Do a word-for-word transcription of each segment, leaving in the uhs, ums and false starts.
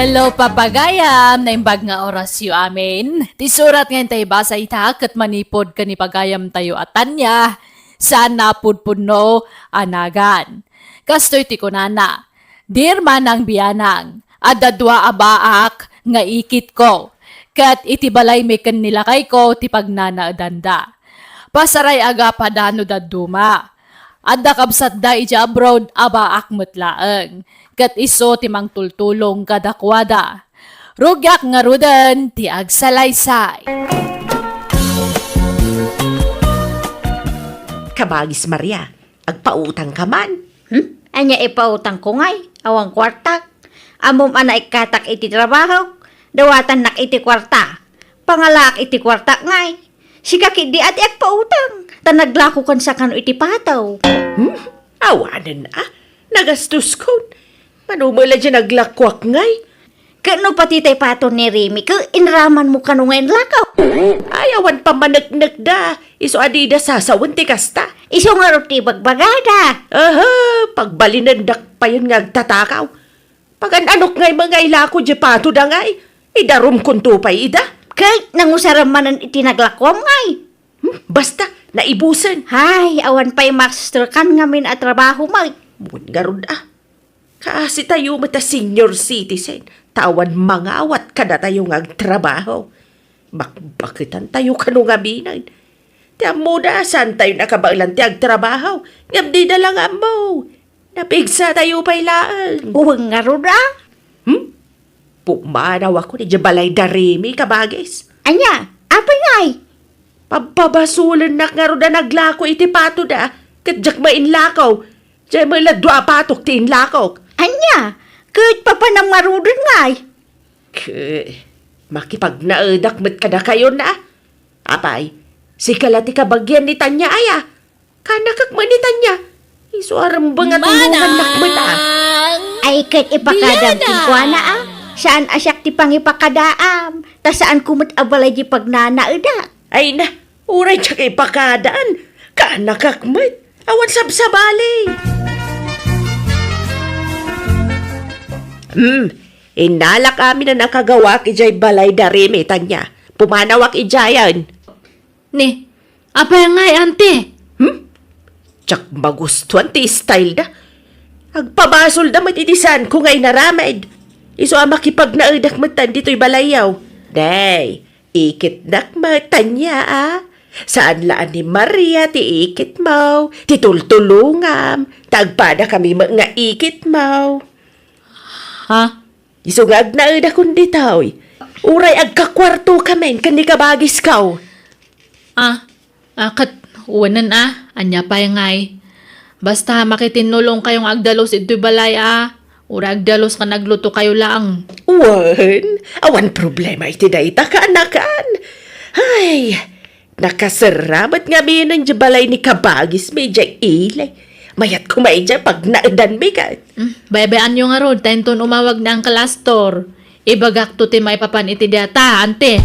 Hello, papagayam! Naimbag nga orasyo amin. Ti surat nga intay basa ita ket manipud ken ni pagayamtayo a Tanya, saan a pudpudno a nagan. Kastoy ti kunana, "Dear Manang Bianang, adda dua a baak nga ikitko, ket iti balaymi ken ni lakayko ti pagnanaedanda. Pasaray a gapada no dadduma. Adda kabsatda idiay abroad a baak met laeng, ket isu ti mangtultulong kadakuada. Rugiak ngaruden ti agsalaysay." Kabagis Maria, agpautang ka man. Hmm? Ania ipautangko ngay? Awan kuartak. Ammom a naikkatak iti trabahok, dawatannak iti kuarta. Pangalaak iti kuartak ngay. Sika ketdi a ti agpautang, ta naglakokansa kano iti pato. Hmm? Awanen a, nagastoskon. Mano met la diay naglakoak ngay? Ket no pati tay pato ni Remy, ket inramanmo kano nga inlakaw? Ay, awan pammaneknekda. Isu a dida sasawen ti kasta. Isu ngarud ti ibagbagada. Aha, pagbalinendak payen nga agtatakaw. Pagan-anok ngay met nga ilako diay patoda ngay? Idarumkonto pay ida. Ket nangusaram manen iti naglakuam ngay. Hmm, basta, naibusen. Hay, awan pay masterkan ngamin a trabaho met. Wen ngarud a. Kaasitayo met a senior citizen, ta awan mangawat kadatayo nga agtrabaho. Bakbaketantayo kano ngaminen. Ti ammoda, saantayo nakabaelan ti agtrabaho, ngem dida la nga ammo. Napigsatayo pay laeng. Wen ngarud a? Hmm? Pumanawakon idiay balay da Remy, kabagis. Ania? Apay ngay? Pabpabasolennak ngarud a naglako iti patoda, ket diak met inlako. Diay met la dua a patok ti inlakok. Ania? Ket papanam ngaruden ngay? Ket makipagnaedak met kadakayon a. Apay, sika la ti kabagian ni Tanya aya? Kaanakak met ni Tanya. Isu a rembeng a tulongannak met a. Ay, ket ipakadam kenkuana a. Saan a siak ti pangipakadaam, ta saanko met a balay diay pagnanaedak. Ay na, uray diak ipakadaan. Kaanakak met. Awan sabsabali. Hmm, innalak amin a nakagawaak idiay balay da Remy, Tanya. Pumanawak idiayen. Ni, apay ngay, anti? Hmm? Diak magustuan ti style da. Agpabasolda met iti saanko nga inaramid. Isu a makipagnaedak metten ditoy balayyo. Nay, ikitnak met, Tanya a. Saan la a ni Maria ti ikitmo, ti tultulongam, ta agpadakami met nga ikitmo. Ha? Isu nga agnaedakon ditoy. Uray agkakuartokamin ken ni kabagisko. Ah, ah, ket wenen a, ania pay ngay? Basta makitinnulongkayo nga agdalus idtoy balay a, uray agdalus ken aglutokayo laeng. Wen, awan problema iti dayta, kaanakan. Ay, nakaserra met ngaminen diay balay ni kabagismi idiay ili. Mayat koma idiay pagnaedanmi ket. Hmm, baybay-anyo ngarud, ta inton umawag ni Uncle Astor, ibagakto ti maipapan iti dayta, anti.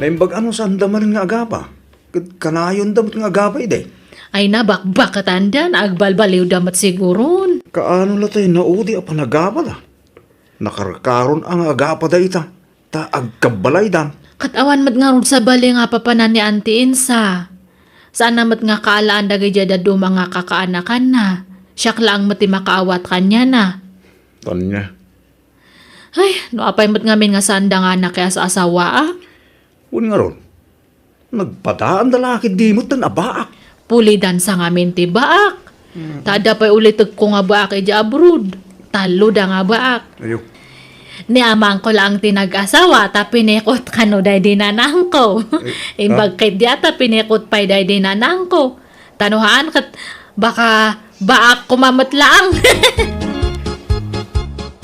Naimbag a no saanda manen nga agapa, ket kanayonda met nga agapa idi. Ay, nabakbaketanda, agbalbaliwda met siguron. Kaano la tay naudi a panagapada? Nakarkaron a nga agapada ita. Ta agkabbalaydan. Ket awan met ngarud sabali nga papanan ni Auntie Insa. Saanna met nga kaalaan dagiti dadduma nga kakaanakanna. Siak laeng met ti makaawat kaniana. Tanya. Ay, no apay met ngamin nga saanda nga naki-as-asawa a? Wen ngarud, nagpadaanda la ketdi metten a baak. Pulidansa ngamin ti baak. Mm. Ta adda pay ulitekko nga baak idiay abroad. Talloda nga baak. Ayo. Ni amangko laeng ti nag-asawa ta pinikot kano daydi nanangko. Eh, imbag ah? Ketdi a ta pinikot pay daydi nanangko. Ta no haan ket baka baak koma met laeng.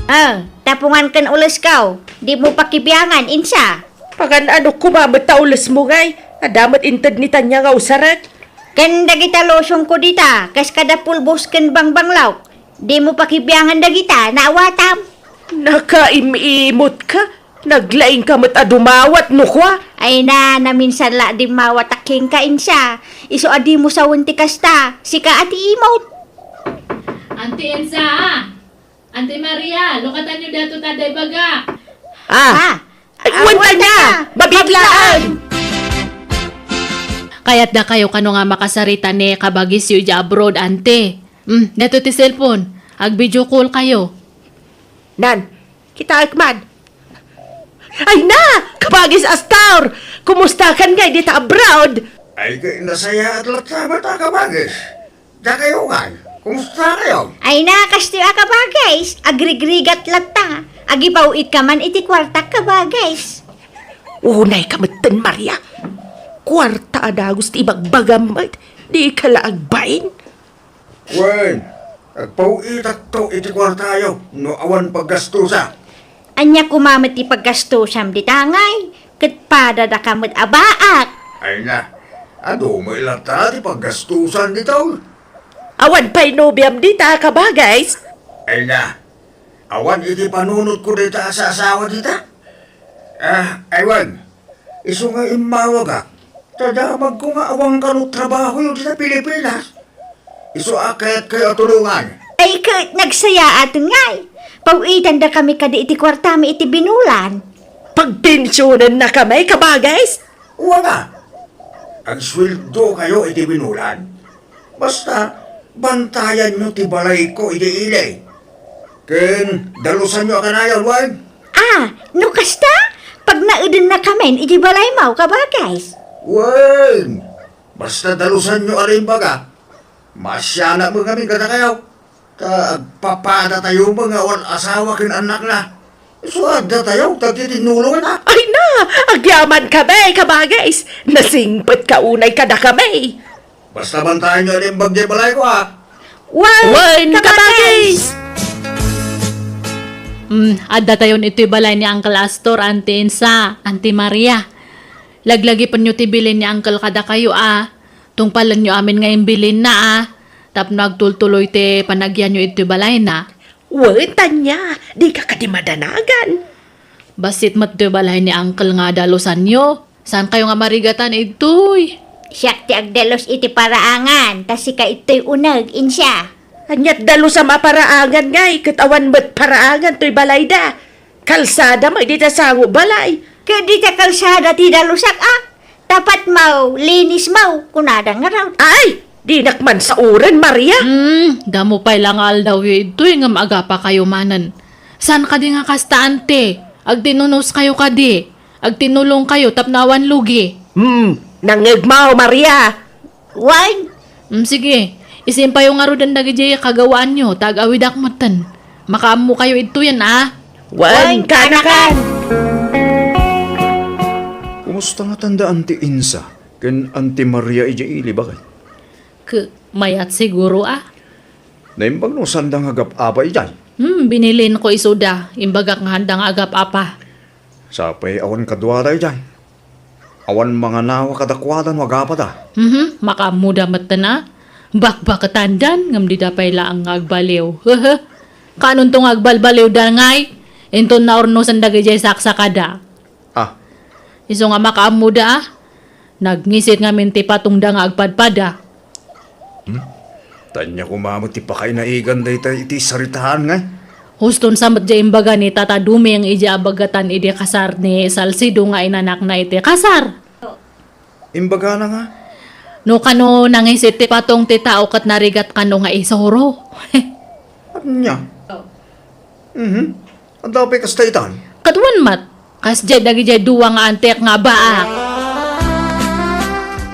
Ah, tapungan ken ulesko. Dimo pakibiangan, Insa. Pagan-anok koma met ta ulesmo ngay? Adda met inted ni Tanya nga usarek. Ken dagita lotionko dita, kas kada pulbos ken bangbanglaw. Dimo pakibiangan dagita, naawatam. Nakaim-imot ka? Naglaing ka met a dumawat, no kua? Ay na, naminsan la a dimmawatak kenka, Insa. Isu a dimo sawen ti kasta, sika a ti imot. Auntie Insa, ah. Ante Maria, lukatanyo daytoy ta adda ibaga. Ah, ah, agwan ta nia, mabiit laeng. Kayat dakayo kano nga makasarita ni kabagisyo idiay abroad, ante. Hmm, daytoy ti cellphone. Ag-video call kayo. Nan, kitaek man. Ay na! Kabagis Astor! Kumustakan ngay dita abroad? Ay, kay nasayaat latta met a kabagis. Dakayo ngay, kumusta kayo? Ay na, kastoy a kabagis. Agrigrigat latta. Agipaw-it ka man iti kuartak, kabagis. Unay ka metten, Maria. Kuarta a dagus ti ibagbagam met. Di ka la agbain. Wen, agpaw-itakto iti kuartayo no awan paggastusa. Ania koma met ti paggastusam dita ngay? Ket padadaka met a baak. Ay na, adu met latta ti paggastusan ditoy. Awan pay nobiam dita, kabagis? Ay na, awan iti panunotko dita a saasawa dita? Ah, aywan, isu nga immawagak, ta damagko nga awan kano trabaho dita Pilipinas. Isu a kayatkayo a tulongan. Ay ket, nagsayaaten ngay. Paw-itandakami kadi iti kuartami iti binulan. Pagpensionennakami, kabagis? Wen a, agsueldokayo iti binulan. Basta, bantayanyo ti balayko idi ili. Ken dalusanyo a kanayon, wen? Ah, no kasta, pagnaedennakamin iti balaymo, kabagis. Wen, basta dalusanyo a rimbaga, maasianak met ngamin kadakayo. Ta agpapadatayo met nga awan asawa ken annakna. Isu a addatayo, ta ti tinnulonganna. Ay na, agyamankami, kabagis. Nasingpetka unay kadakami. Basta bantayanyo a naimbag diay balayko, a. Wen, wen, kabagis! Hmm, addatayon itoy balay ni Uncle Astor, Auntie Insa, Auntie Maria. Laglagipenyo ti bilin ni Uncle kadakayo, a. Tungpalenyo amin nga imbilinna, a. Tapno agtultuloy ti panagyanyo itoy balayna. Wen, Tania, dika kadi madanagan. Bassit met toy balay ni Uncle nga dalusanyo. Saankayo nga marigatan idtoy? Siak ti agdalus iti paraangan, ta sika ittoy uneg, Insa. Aniat dalusam a paraangan ngay, ket awan met paraangan toy balayda. Kalsada met dita sango balay. Ket dita kalsada ti dalusak a. Tapatmo, linismo, kunada ngarud. Ay, dinak man sauren, Maria. Hmm, damo pay la nga aldawyo idtoy ngem agapakayo manen. Saan kadi nga kasta, ante? Agtinunoskayo kadi? Agtinulongkayo tapno awan lugi. Hmm, nangngegmo, Maria. Wen. Hmm, sige. Isimpayo ngaruden dagidiay kagawaanyo, ta ag-awidak metten. Makaammokayo idtoyen, a. Wen, kanakan. Kumusta ngatan da Auntie Insa ken Auntie Maria idiay ili, baket? Ket mayat siguro, a. Naimbag no saanda nga agap-apa idiay? Hmm, binilinko isuda. Imbagak nga haanda nga agap-apa. Sapay awan kaduada idiay. Awan manganawa kadakuada no agapada. Mhm, makaammoda metten a. Bakbaketandan, ngem dida pay laeng nga agbaliw. Hehe. Kaanonto nga agbalbaliwda ngay? Inton naurnosen dagidiay saksakada. Ah. Isu nga makaammoda a. Nagngisit ngamin ti patongda nga agpadpada. Hmm? Tania koma met ti pakainaigan dayta iti saritaan ngay. Huston sa met diay imbaga ni Tata Duming idi abagatan idi kasar ni Salsido nga inanakna iti kasar. Imbagana nga? No kano nangisit ti patong ti tao ket narigat kano nga isuro. Ania? Mhm. Adda pay kasta itan? Ket wen met, kasdiay dagidiay dua nga antek nga baak.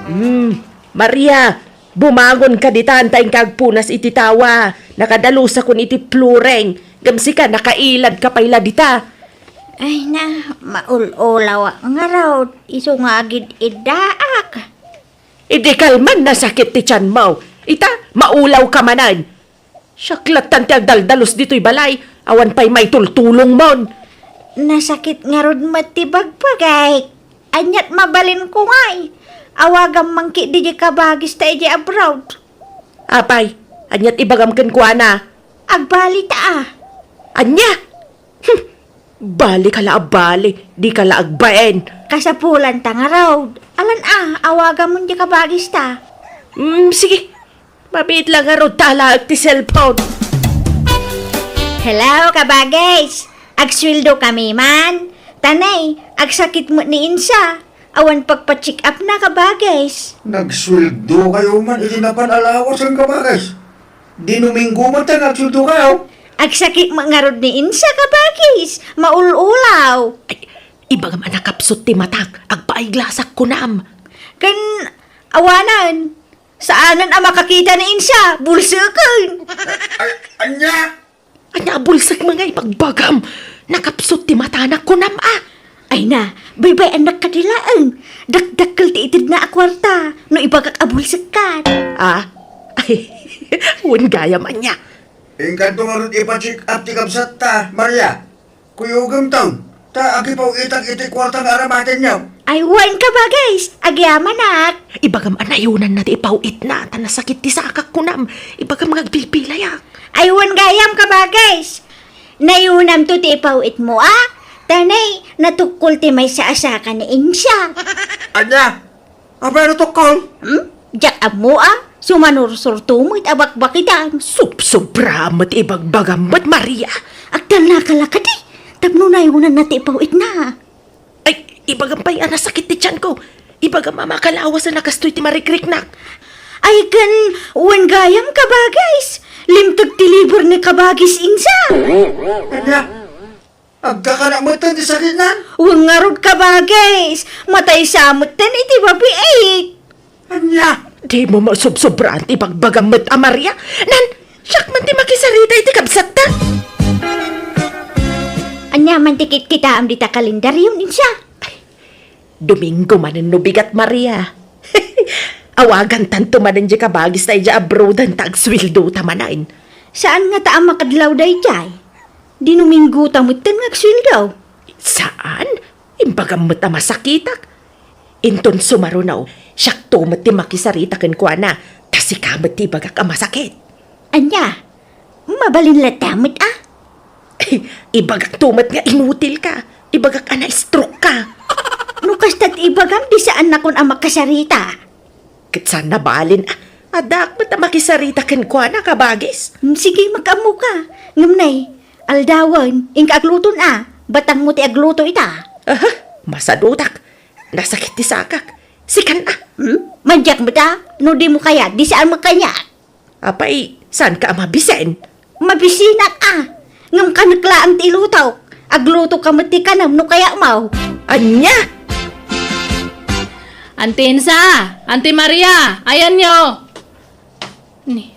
Hmm, Maria, bumangon ka ditan ta inka agpunas iti tawa. Nakadalusakon iti flooring. Ngem sika, nakailadka pay la dita. Ay na, maul-ulawak ngarud, isu nga agid-iddaak. Idi kalman, nasakit ti tianmo. Ita, maulawka manen. Siak lattan ti agdaldalus ditoy balay, awan pay maitultulongmon. Nasakit ngarud met ti bagbagik. Aniat mabalinko ngay? Awagam man ketdi diay kabagista idiay abroad. Apay, aniat ibagam kenkuana? Agbalita a. Ania? Hmm. Balika la a bali, dika la agbain. Kasapulanta ngarud. Alan a, awagamon diay kabagista. Mm, sige. Mabiit la ngarud ta alaek ti cellphone. Hello, kabagis! Agsueldo kami man. Tanay, agsakit met ni Insa. Awan pagpa-check up na, kabagis. Nagsueldo kayo man iti napan alawas ang kabagis. Di Domingo man ta nagsueldo kayo. Agsakit met ngarud ni Insa, kabagis. Maul-ulaw. Ay, ibagam a nakapsut ti matak. Agpaiglasak kunam. Ken awanan. Saanen a makakita ni Insa, bulseken. Ay, anya? Anya a bulsek man nga ibagbagam? Nakapsut ti matanak kunam a. Ay na, baybay-annak kadi laeng. Dakdakkel ti itedna a kuarta, no ibagak a bulsekkan. Ah? Ay, wen gayam ania. Inkanto ngarud ipa-check up ti kabsatta, Maria. Kuyogem ton, ta agipaw-itak iti kuarta nga aramatenyo. Ay, wen, kabagis, agyamanak. Ibagam a nayunanna ti ipaw-itna, ta nasakit ti sakak kunam. Ibagam nga agbilbilayak. Ay, wen gayam, kabagis. Nayunamto ti ipaw-itmo, a? Tanay, natukkol ti maysa a saka ni Insa. Anya? Apay a natukkol? Hmm? Diak ammo a, sumanursurto met a bakbakitan. Subsobra met ibagbagam met, Maria. Agtalnaka la kadi, tapno nayunanna ti ipaw-itna. Ay, ibagam pay a nasakit ti tianko. Ibagam a makalawasen a kastoy ti marikriknak. Ay, ken, wen gayam, kabagis. Limteg ti liber ni kabagis Insa. Anya? Agkakana metten ti sakitna? Wen ngarud, kabagis, mataysa metten iti babiit. Ania? Dimo masobsobraan ti ibagbagam met a Maria? Nan, siak man ti makisarita iti kabsatta. Ania man ti kitkitaem dita kalendario, Insa? Domingo manen no bigat, Maria. Awagantanto manen diay kabagis ta idiay abroaden ta agsueldota manen. Saan ngata a makadlaw daydiay? Di Domingota metten nga agsueldo. Saan? Imbagam met a masakitak. Inton sumaruno, siakto met ti makisarita kenkuana, ta sika met ti ibagak a masakit. Ania? Mabalin latta met a? Ibagakto met nga inutilka. Ibagak a na-stroke ka. No kasta ti ibagam, di saannakon a makasarita. Ket saan nabalin a, addaak met a makisarita kenkuana, kabagis. Hmm, sige, makaammoka. Ngem nay, aldawen, inka agluton a. Batangmo ti agluto ita. Aha, masadutak. Nasakit ti sakak. Sikan a. Hmm? Madiak met a, no dimo kayat, di saan met kaniak. Apay, saanka a mabisen? Mabisinak a. Ngem kanek laeng ti ilutok. Aglutoka met ti kanem no kayatmo. Ania? Anti Insa! Anti Maria! Ayanyo! Ni,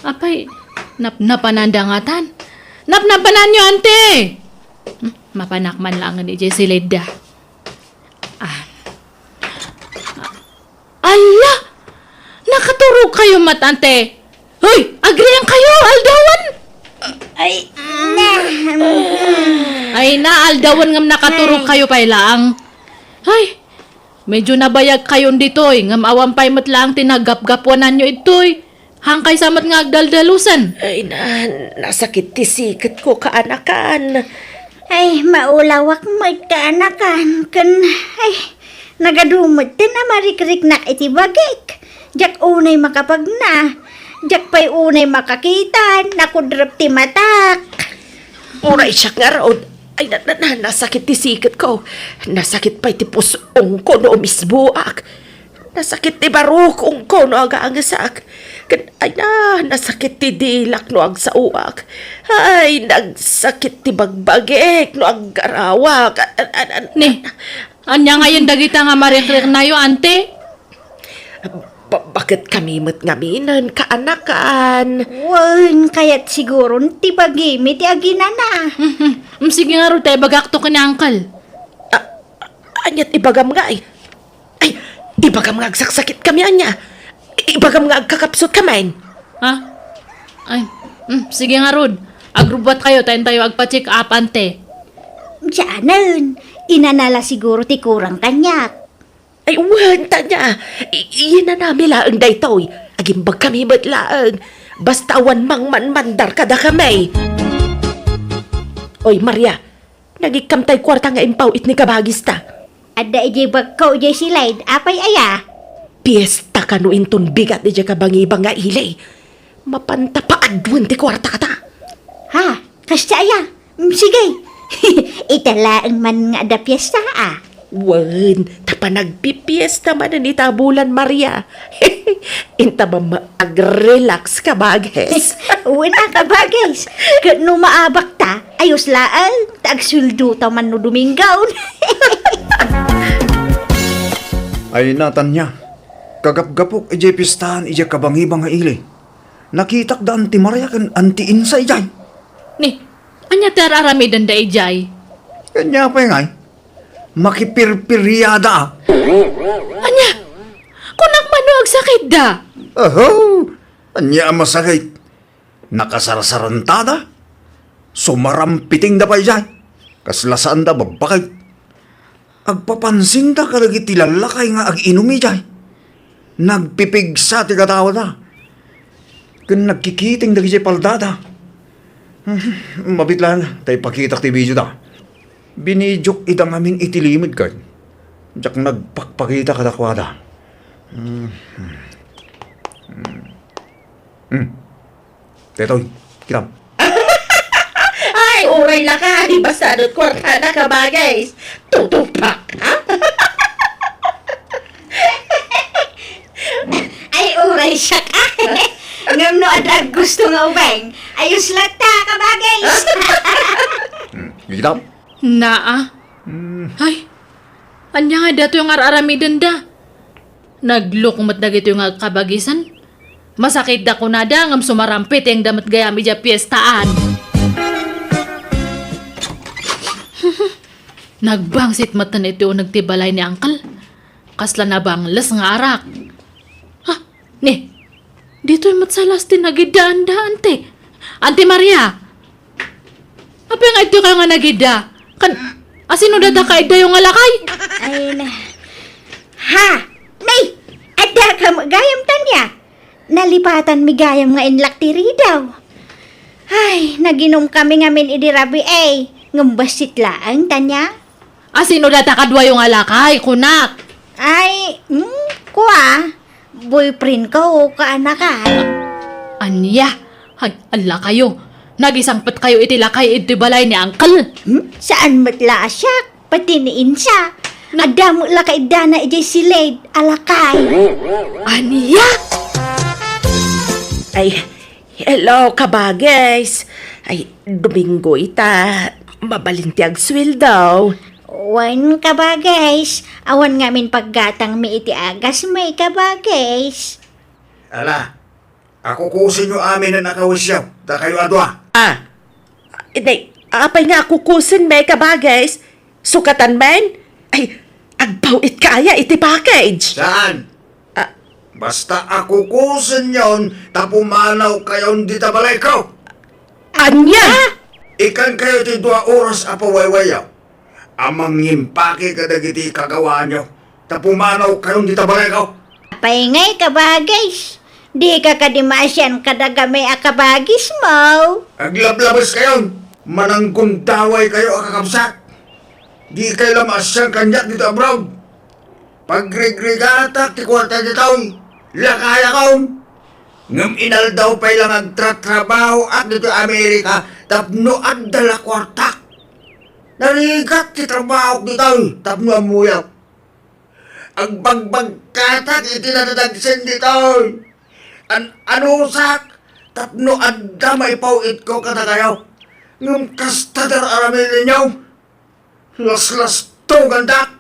apay, napnapananda ngatan? Napnapananyo, anti! Hmm, mapanak man laeng idiay silidda. Ah. Ala! Nakaturog kayo met, anti. Hoy, agriang kayo, aldawen! Ay, na. Ay na, aldawen ngem nakaturog kayo pay laeng. Ay, medyo nabayag kayon ditoy, ngem awan pay met laeng ti naggapgapuananyo idtoy. Hankaysa met nga agdaldalusen. Ay na, nasakit ti siketko, kaanakan. Ay, maulawak met, kaanakan. Ken, ay, nagadu metten a marikriknak iti bagik. Diak unay makapagna. Diak pay unay makakitan. Nakudrep ti matak. Uray siak ngarud. Ay, na, na, na, nasakit ti siketko. Nasakit pay ti pus-ongko no umisboak. Nasakit ti barukongko no agangesak. Ken, ay na, nasakit ti dilak no agsaoak. Ay, nagsakit ti bagbagik no aggarawak. An, an, an, an, Ni, ania ngayen dagita nga marikriknayo, anti? Ba-, baket kami met ngamin, kaanakan. Wen, kayat siguron ti bagimi ti aginana. Mhm. Mm, sige ngarud, ta ibagakto ken ni Uncle. A-, aniat ibagam ngay? Ay, ibagam nga agsaksakit kami, ania? Ibagam nga agkakapsut kami. Ha? Ay, mm, sige ngarud. Agrubbuat kayo, ta intayo agpa-check up, anti. Dianen, inana la siguro ti kurang kaniak. Ay, wen, tanya. I-, inanami laeng daytoy. Agimbag kami met laeng. Basta awan mangmanmandar kadakami. Oy, Maria, nagikkam tay kuarta nga impaw-it ni kabagista. Adda idiay bagko idiay silid, apay aya? Piesta kano inton bigat idiay kabangibang nga ili. Mapanta paaduen ti kuartata. Ha? Kasta aya? Mm, sige. Ita laeng man nga adda piesta, a. Wen, ta panagpipiesta manen ita a bulan, Maria. Inta ba ma-, ag-relax, kabages? Wen a, kabages. Ket no maabak ta, ayos laeng, ta agsueldo ta man no Domingo. Ay, Natania, kagapgapok idiay piestaan idiay kabangibang nga ili. Nakitak da Auntie Maria ken Auntie Insa idiay. Ni, ania ti ar-aramidenda idiay? Ania pay ngay? Makipirpiriada. Ania? Kunak man no agsakitda? Aho! Ania a masakit? Nakasarsarantada. Sumarampitingda pay idiay. Kasla saanda babbakit. Agpapansinda kadagiti lallakay nga ag-inum idiay. Nagpipigsa ti katawada. Ken nagkikiting dagidiay paldada. Mabit laeng ta ipakitak ti video da. Binidiok ida ngamin iti limed ken diak nagpakpakita kadakuada. Hmm. Hmm. Daytoy, kitam. Ay, uray lakay, basta adda kuartada, kabages. Tutupak, ha? Ay, uray siak, a. Ngem no adda gusto nga ubing, ayos latta, kabages. Hmm, kitam? Naa. Hmm. Ay, ania ngay daytoy nga ar-aramidenda? Nagluko met dagitoy nga agkabagisen. Masakitda kunada ngem sumarampitingda met gayam idiay piestaan. Nagbangsit metten iti uneg ti balay ni Uncle. Kasla nabangles nga arak. Ha? Ni, ditoy met sa las ti nagiddaanda, Auntie. Auntie Maria! Apay nga ditoy kayo nga nagidda? Kan, asino data kaiddayo nga lakay? Ay, na. Ha? Ni, adda ka gayam, Tania? Nalipatanmi gayam nga inlak ti ridaw. Ay, nag-inumkami ngamin idi rabii, ngem bassit laeng, Tania. Asino data kaduayo nga lakay, kunak? Ay, mm, kua, boyfriend ko, kaanakan. Ania? Ay, allakayo. Nagisangpet kayo iti lakay iti balay ni Uncle. Hmm? Saan met la a siak? Pati ni Insa. Adda met la kaiddana idiay silid a lakay. Ania? Ay, hello, kabages. Ay, Domingo ita. Mabalin ti agsueldo. Wen, kabages. Awan ngamin paggatangmi iti agasmi, kabages. Ala, akukusenyo aminen a kawisyo, dakayo a dua. Ah, idi, apay nga akukusenmi, kabages? Sukatan men? Ay, agpaw-itka aya iti package? Saan? Ah. Basta akukusenyon ta pumanawkayon dita balayko. Ania? Ikankayo ti dua oras a pawaywayaw a mangimpake kadagiti kagawaanyo ta pumanawkayon dita balayko. Apay ngay, kabages? Dika kadi maasian kadagami a kabagesmo? Aglablabeskayonto. Mananggundawaykayo a kakabsat. Dikayo la maasian kaniak ditoy abroad. Pagrigrigatak ti kuarta ditoy. Lakayakon. Ngem inaldaw pay la nga agtratrabahoak ditoy Amerika tapno adda la kuartak. Narigat ti trabahok ditoy tapno ammoyak. Agbagbagkatak iti nadadagsen ditoy. An-anusak tapno adda maipaw-itko kadakayo. Ngem kasta ti ar-aramidenyo. Laslastogandak.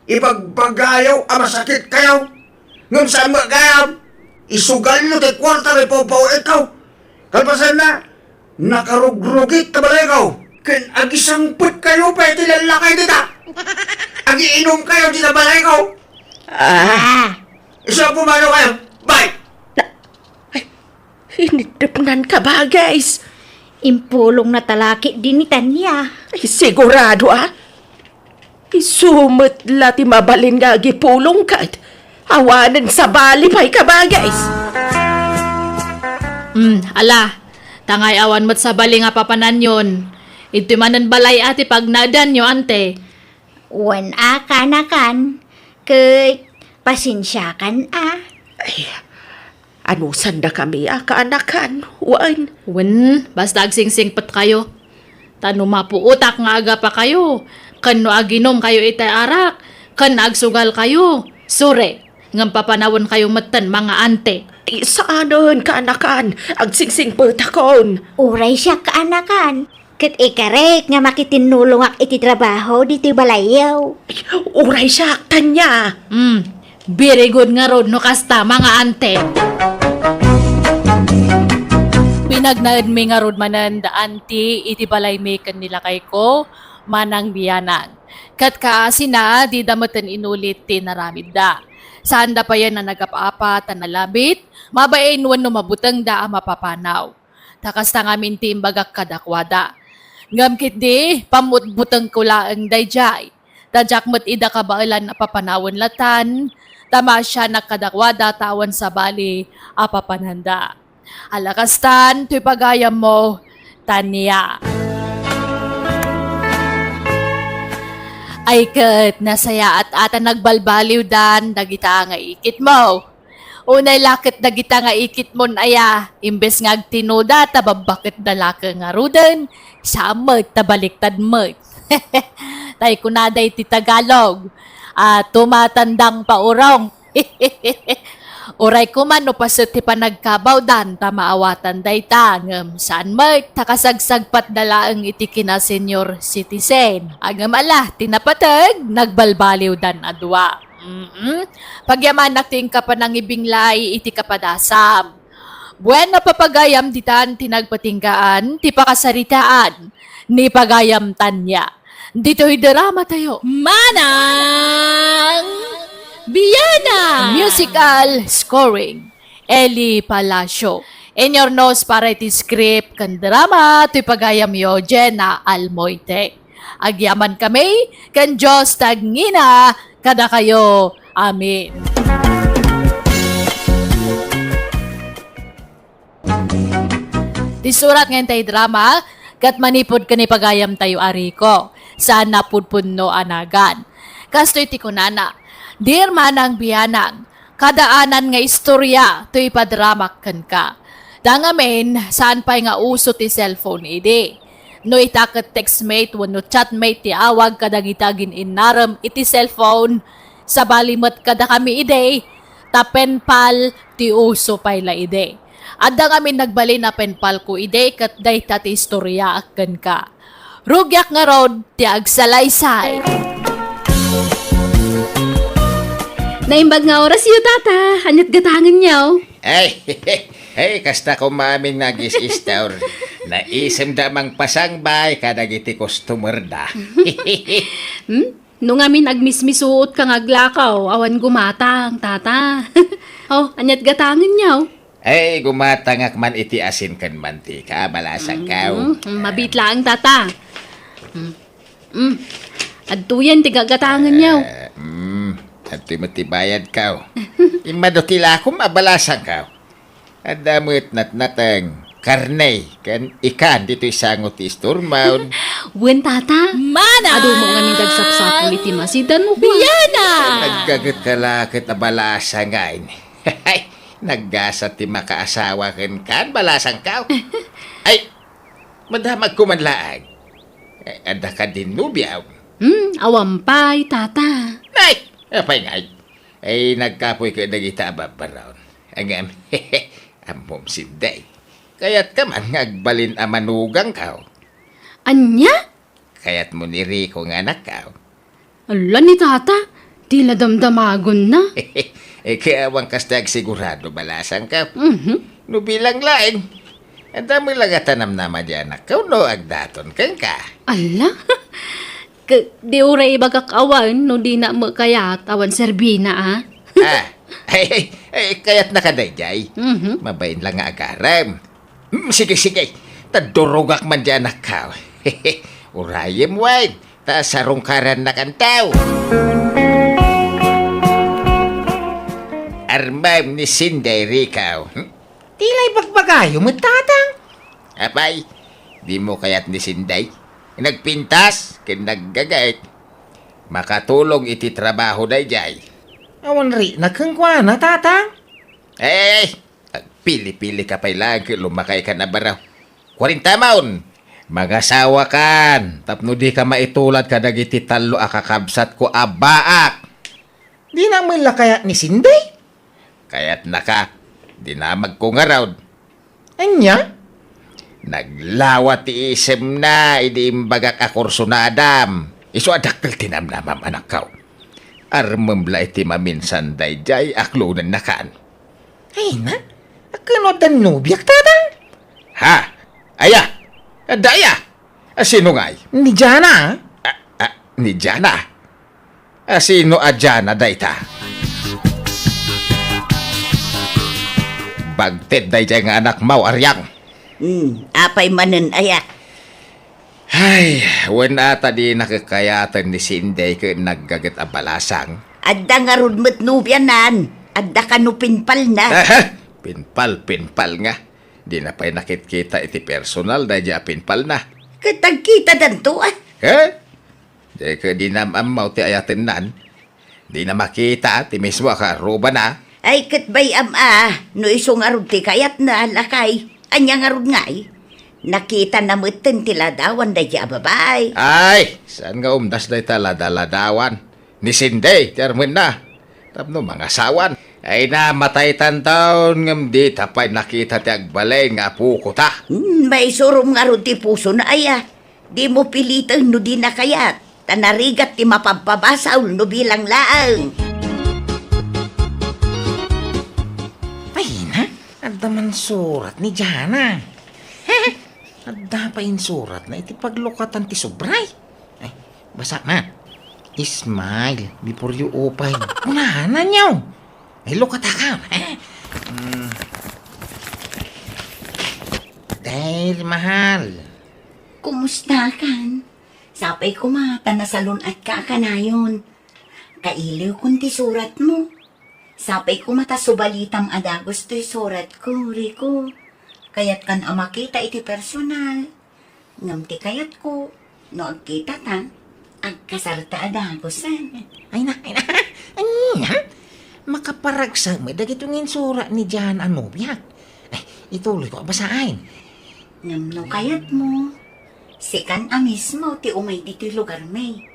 Ibagbagayo a masakitkayo. Ngem saan met gayam. Isugalyo ti kuarta nga ipawpaw-itko. Kalpasanna, nakarugrugit ta balayko. Ken agisangpetkayo pay ti lallakay dita. Agiinumkayo dita balayko. Ah. Isu a pumanawkayo. Bye! Ay, iniddepnan, kabages. Impulongna talakit dini, Tania. Ay, sigurado, a. Isu met la ti mabalin nga agipulong ket awanen sabali pay, kabages. Hmm, ala, ta ngay awan met sabali nga papananyon. Iti manen balay a ti pagnaedanyo, ante. Wen a, kaanakan, ket pasensiakan a. Ay, Anusandakami a kaanakan, wen? Wen, basta agsingsingpetkayo. Ta no mapuotak nga agapakayo, ken no aginumkayo itay arak, ken agsugalkayo, sure, ngem papanawenkayo metten, mga ante. Ay, saanen, kaanakan, agsingsingpetakon. Uray siak, kaanakan. Ket ikarek nga makitinnulongak iti trabaho ditoy balayyo. Uray siak, Tanya. Hmm, very good ngarud no kasta, mga ante. Pinagnaedmi ngarud manen da anti iti balaymi ken ni lakayko, Manang Bianang. Ket kaasina, dida metten inulit ti inaramidda. Saanda payen a nagap-apat a nalabit, mabain wenno mabutengda a mapapanaw. Ta kasta ngamin ti imbagak kadakuada. Ngem ketdi, pammutbutengko laeng daydiay. Ta diak met ida kabaelan a papanawen latan, ta maasianak kadakuada ta awan sabali a papananda. Ala kastan, toy pagayammo, Tania. Ay ket, nasayaat a ta nagbalbaliwdan dagita nga ikitmo. Unay la ket dagita nga ikitmon aya, imbes nga agtinuda ta babbaketda la ket ngaruden, saan met ta baliktad met. Tay kunada iti Tagalog, ah, tumatandang pa urong. Uray koma no paset ti panagkabawdan ta maawatan dayta, ngem saan met ta kasagsagpatda laeng iti kina senior citizen. Ngem ala, ti napateg, nagbalbaliwdan a dua. Mm-mm. Pagyamanak ti inka panangibinglay iti kapadasam. Bueno, papagayam ditan ti nagpatinggaan ti pakasaritaan ni Pagayam Tanya. Ditoy drama tayo. Manang Biana! Musical scoring, Eli Palacio. Inyurnos para iti script ken drama, ti pagayamyo, Jenna Almoite. Agyaman kami, ken Dios tagngina kadakayo. Amen. Ti surat nga intay drama, ket manipud ken ni pagayam tayo a Rico, saan napudpudno a nagan. Kastoy ti kunana, Dear Manang Bianang, kadaanan nga istorya ti ipadramak kenka. Ta ngamin, saan pay nga uso ti cellphone idi. No ita ket textmate wenno chatmate ti awag kadagiti agin-innarem iti cellphone, sabali met kadakami idi, ta penpal ti uso pay la idi. Adda ngamin nagbalin a penpalko idi ket dayta ti istoryaak kenka. Rugiak ngarud ti agsalaysay. Naimbag nga orasyo, Tata. Aniat gatangenyo? Ay, ay, kasta koma amin nga agis-istor. Naisemda a mangpasangbay kadagiti customerda. Hmm? No ngamin agmismisuot ka nga aglakaw, awan gumatang, Tata. Oh, aniat gatangenyo? Ay, gumatangak man iti asin ken mantika, balasangkaw. Mm, mabit laeng, Tata. Mm. Mm. Adtoyen ti gagatangenyo. Eh, mm. Adtoy met ti bayadkaw. Immadu ti lakom a balasangkaw. Adda met natnateng, karne, ken ikan ditoy sango ti istormon. Wen, Tata. Manang! Adu mo ngamin dagsapsapul iti masidan mo, Juan. Biana! Naggaget ka la ket a balasang ngamin. Naggasat ti makaasawa kenka, balasangkaw. Ay, madamagko man laeng. Eh, adda kadin nobiam? Hmm, awan pay, Tata. Nay, apay ngay? Ay, nagkapoy ket dagita a babbaron. Ngem, ammom, Sinday. Kayatka man nga agbalin a manugangkaw. Ania? Kayatmo ni Rico nga anakkaw? Ala ni Tata, ti la damdamagonna. Eh, kaya awan kasta agsigurado, balasangkaw. Mhm. No bilang laeng, adda met la nga tanamnama di anakkaw no agdaton kenka. Ala? Ke-, di uray ibagak awan no dina met kayat awan serbina, a? Ah, ay, ay, ay, kayatna kadaydiay. Mhm. Mabain la nga agarem. Hmm, sige, sige. Ta durogak man di anakkaw. Urayem, wen, ta sarungkarannakanto. Armem ni Sinday, Rico. Hmm? Ti la ibagbagayo met, Tatang? Apay, dimo kayat ni Sinday? Nagpintas ken naggagaet. Makatulong iti trabaho daydiay. Awan rikna kenkuana, Tatang? Eh, Pili-pilika pay laeng ket lumakaykan a baro. Kuarenta maon! Mangasawakan tapno dika maitulad kadagiti tallo a kakabsatko a baak. Dina met la kayat ni Cindy? Kayatnaka, dinamagko ngarud. Ania? Naglawa ti isemna idi imbagak a kursunadam. Isu a dakkel ti namnamam, anakko. Armem la iti maminsan daydiay, aklonennakan. Ay na, akin adda nobiak, tatang? Ha? Aya? Adda aya? A, sino ngay? Ni Jana. A, a, ni Jana? A, sino a Jana dayta? Bagted daydiay nga anakmo, Ariang. Hmm, apay manen aya? Ay, wen ata di nakakayaten ni Cindy ket naggaget a balasang. Adda ngarud met nobianan. Adda kano pinpalna. Aha! Pinpal, pinpal nga. Di na pay nakitkita iti personal daydiay a pinpalna. Ket agkitadanto, a? He? Di ket dinam ammo ti ayatennan. Dina makita ti mismo a kaarrubana. Ay, ket bay-am a, no isu ngarud ti kayatna, lakay. Ania ngarud ngay? Nakitana metten ti ladawan daydiay a babai. Ay, saan nga umdas dayta lada-ladawan? Ni Cindy ti armenna. Tapno mangasawan. Ay, namataytan taon ngem dita pay nakita ti agbalin nga apokota. Hmm, maisurom ngarud ti pusona aya. Dimo piliten no dina kayat, ta narigat ti mapabpabasol no bilang laeng. Ay na, adda man surat ni Jana. Adda pay insuratna iti paglukatan ti sobra. Ay, basa man. Smile before you open. Kunana niyo. Ay, lukataka. Mm. Dear mahal. Kumusta kan? Sapay koma ta nasalun-atka a kanayon. Kailiwkon ti suratmo. Sapay koma ta subalitam a dagus toy suratko, Rico. Kayatkan a makita iti personal. Ngem ti kayatko, no agkitata, agkasarta a dagusen. Ay na, ay na. Ania? Makaparagsak met dagiti nga insurat ni Jan a nobiak. Ay, ituloyko a basaen. Ngem no kayatmo, sikan a mismo ti umay ditoy lugarmi,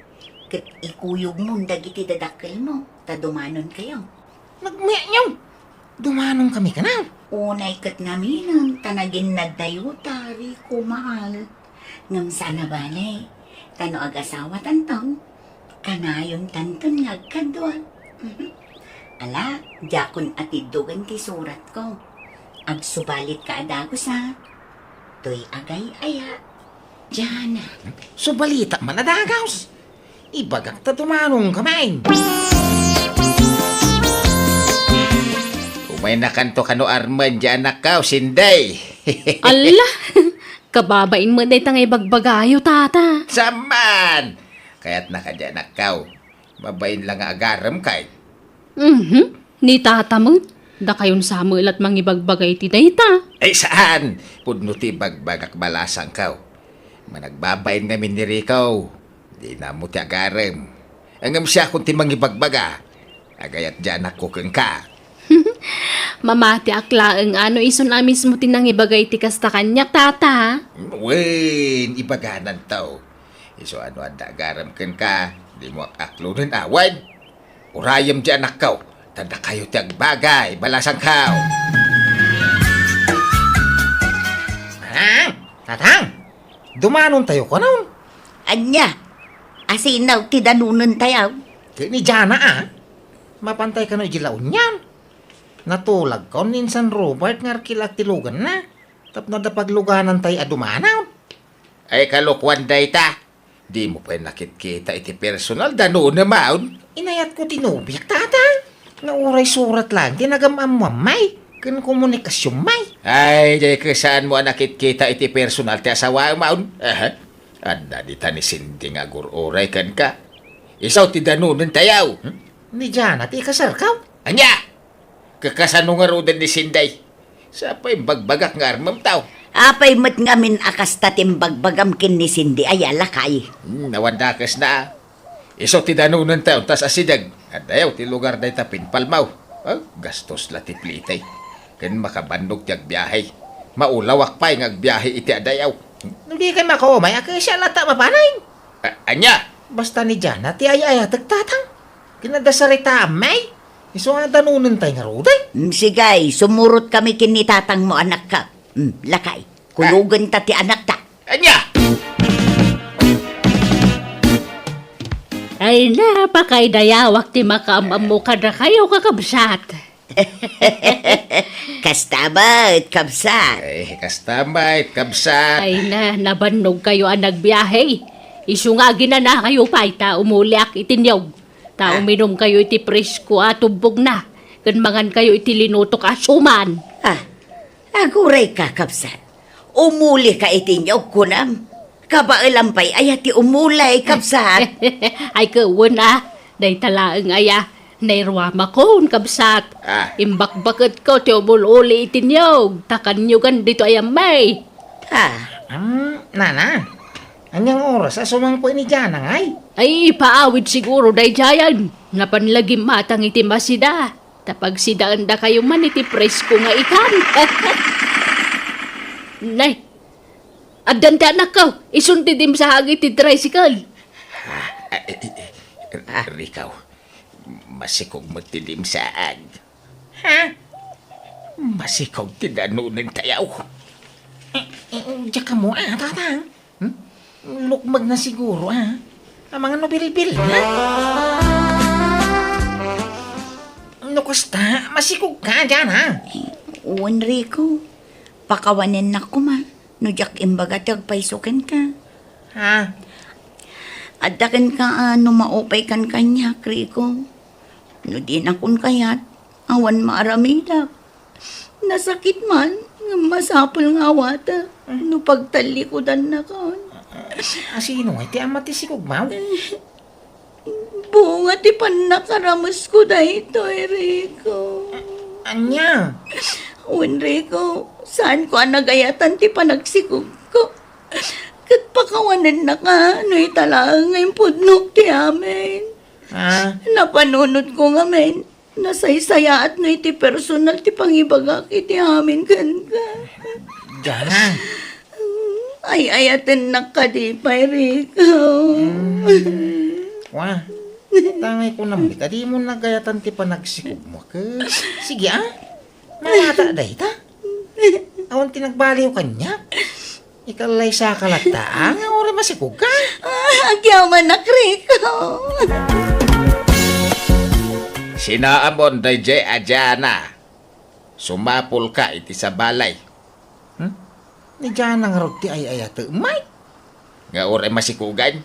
ket ikuyogmon dagiti dadakkelmo ta dumanonkayo. Nagmeaw! Dumanon kami kano. Unay ket ngaminen ta naginnadtayo ta, Rico, mahal. Ngem saan a bale, ta no agasawatanton, kanayontanton nga agkadua. Ala, diakon atiddogen ti suratko. Agsubalitka a dagus a. Toy agay-aya. Jana. Subalita man a dagus. Ibagak ta dumanon kami. Umaynakanto kano armen, Jana, kao, Sinday. Alla! Kababain met dayta nga ibagbagayo, tata. Saman! Kayatna ka, Jana, kao. Babain la nga agarem kay. Mhm. Ni tata met, dakayon sa met la't mangibagbaga iti dayta. Ay, saan? Pudno ti ibagbagak balasang, kao. Managbabain ngamin ni Rico. Dina mo ti agarem. Ngem siakon ti mangibagbaga. Agayat ti anakko kenka. Mamatiak laeng a no isun a mismo ti nangibaga iti kasta kaniak, tata. Wen, ibagananto. Isu a no adda agarem kenka, dimo ak-aklonen awan. Urayem ti anakko, ta dakayo ti agbagay, balasangko. Tatang! Tatang! Dumanontayo kanon? Ania? Asino ti danonentayo? Ket ni Jana a. Mapantay kano idiay La Union. Natulagkon ni insan Robert nga arkilak ti luganna. Tapno adda pagluganantay a dumanon. Ay, kalokuan dayta. Dimo pay nakitkita iti personal, danonam a. Inayatko ti nobiak, tata, nga uray surat laeng ti nagam-ammoammay ken komunikasionammay. Ay, diay ket saanmo a nakitkita iti personal ti asawaem a. Aha. Adda dita ni Cindy nga agur-uray kenka. Isu ti danonentayo. Hmm? Ni Jana ti ikasarko? Ania? Kakasano ngaruden ni Sinday? Sapay imbagbagak nga armemto. Apay met ngamin a kasta ti imbagbagam ken ni Cindy aya, lakay? Hmm, awan dakesna. Isu ti danonentayo, tas asideg. Addayo ti lugar dayta pinpalmo. Ah, gastos la ti plitay. Ken makabannog ti agbiahe. Maulawak pay nga agbiahe iti adayaw. No dikay makaumay, a, kasian latta mapanen. A-, ania? Basta ni Jana ti ay-ayatek, tatang. Ken adda saritaam, may. Isu nga danonentay ngaruden. Mm, sige, sumurotkami ken ni tatangmo, anakko. Mm, lakay. Kulogenta ti anakta. Ania? Ay na, pakaidayawak ti makaam-ammo kadakayo, kakabsat. Kasta met, kabsat. Ay, kasta met, kabsat. Ay na, nabannogkayo a nagbiahe. Isu nga aginanakayo pay ta umuliak iti niyog. Ta Ah. uminumkayo iti presko a tubbogna, ken mangankayo iti linutok a suman. Ah, aguray ka, kabsat. Umulika iti niyog, kunam. Kabaelam pay aya ti umulay, kabsat. Ay, ket wen a, dayta laeng aya, nairuamakon, kabsat. Ah. Imbakbaketko ti umul-uli iti niyog, ta kanyogan ditoy a may. Ah. Hmm, nana, aniang oras a sumangpet ni Jana ngay? Ay, ipaawid siguro daydiayen. Napan la gimmatang iti masida. Ta pagsidaendakayo man iti presko nga ikan. Nay, addan ti anakko, isun ti dimsaag iti tricycle. Ah, eh, eh, eh, Ah. Rikaw, masikog met ti dimsaag. Ha? Masikog ti danonentayaw. Eh, eh, diak ammo, ah, tatang. Hmm? Lukmagna siguro, ah. Amangan no bilbil, ha? No kasta, masikogka, Jana. Wen, Rico, pakawanennak koma no diak imbaga ti agpayso kenka. Ha? Adda kenka a no maupaykan kaniak, Rico. No dinakon kayat, awan maaramidak. Nasakit man, ngem masapul nga awatek no pagtallikudannakon. A-, asino ngay ti ama ti sikogmo? Bunga ti pannakaramesko daytoy, Rico. Ania? Wen, Rico, saanko a nagayatan ti panagsikogko. Ket pakawanennaka no ita laeng nga impudnok ti amin. Ah. Napanunotko ngamin, nasaysayaatna iti personal ti pangibagak iti amin kenka. Jana. Ay-ayatennak kadi pay, Rico. Mm. Wa, tangay ko namit, a dimo nagayatan ti panagsikogmo, ke? Sige, ah. Mawata dayta. Awan ti nagbaliw kaniak. Ikallaysaka latta, ah, nga uray masikogka. Ah, agyamanak, Rico. Sinaamon daydiay a Jana. Sumapulka iti sabalay. Hmm? Ni Jana ngarud ti ay-ayatek, may? Nga uray masikogan.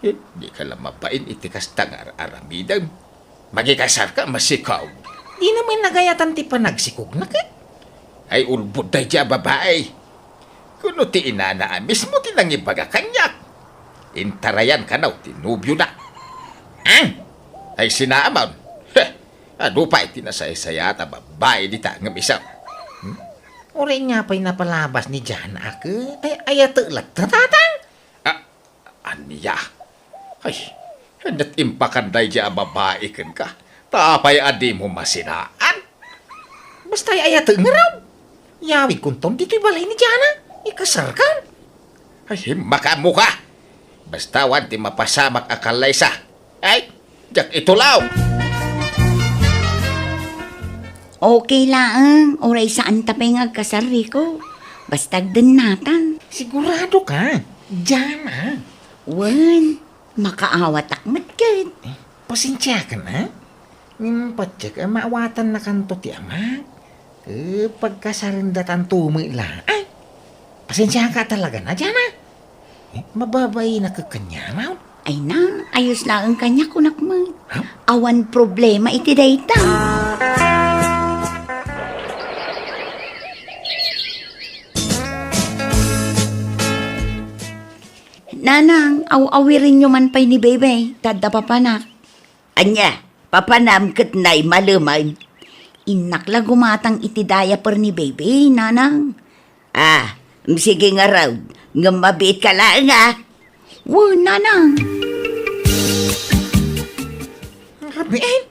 Eh, dika la mabain iti kasta nga ar-aramidem. Makikasarka, masikog. Dina met nagayatan ti panagsikogna ket. Ay, ulbod daydiay a babai. Kuno ti inana a mismo ti nangibaga kaniak. Intarayan kano ti nobiona. Ah? Ay, sinaamon. Heh, adu pay ti nasaysayaat a babai dita ngem isu. Hmm? Uray ania pay napalabas ni Jana a ket ay-ayatek latta, tatang? Ah, ania? Ay, ket impakan daydiay a babai kenka. Ta apay a dimo masinaan? Basta ay-ayatek ngarud. Yawidkonton ditoy balay ni Jana. Ikasarkan. Ay, makaammoka. Basta awan ti mapasamak a kallaysa. Ay, diak itulaw. Okay laeng, uray saanta pay nga agkasar, Rico. Basta agdennata. Siguradoka, Jana? Wen, makaawatak met ket. Eh, pasensiakan, a? Ngem patiek a maawatannakanto ti amak. Eh, pagkasarendatan to met la. Ay, pasensiaka talaga, a, Jana? Eh, mababainak kaniana? Ay na, ayos laeng kaniak, kunak met. Ha? Awan problema iti dayta. Nanang, aw-awirenyo man pay ni Bebe, ta adda papanak. Ania, papanam ket naimalemen? Innak la gumatang iti diaper ni Bebe, Nanang. Ah, sige ngarud, ngem mabiitka laeng, a. Wen, Nanang. Rabiin?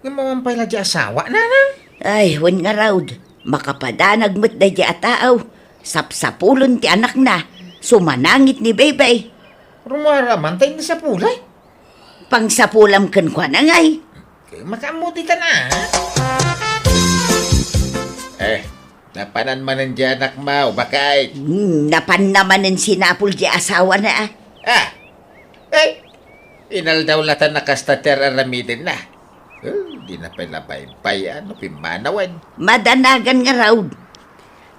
Ngem awan pay la di asawa, Nanang? Ay, wen ngarud. Makapadanag met daydiay a tao, sapsapulen ti anakna, sumanangit ni Bebe. Rummuar man tay nasapulay? Pangsapulam kenkuana ngay. Makaammo ti tana. Eh, napanan manen diay anakmo, baket? Hmm, napanna manen sinapul diay asawana. Ah, eh, inaldaw latan a kasta ti ar-aramidenna. Eh, dina pay la baybay-an no pimmanawen. Madanagan ngarud.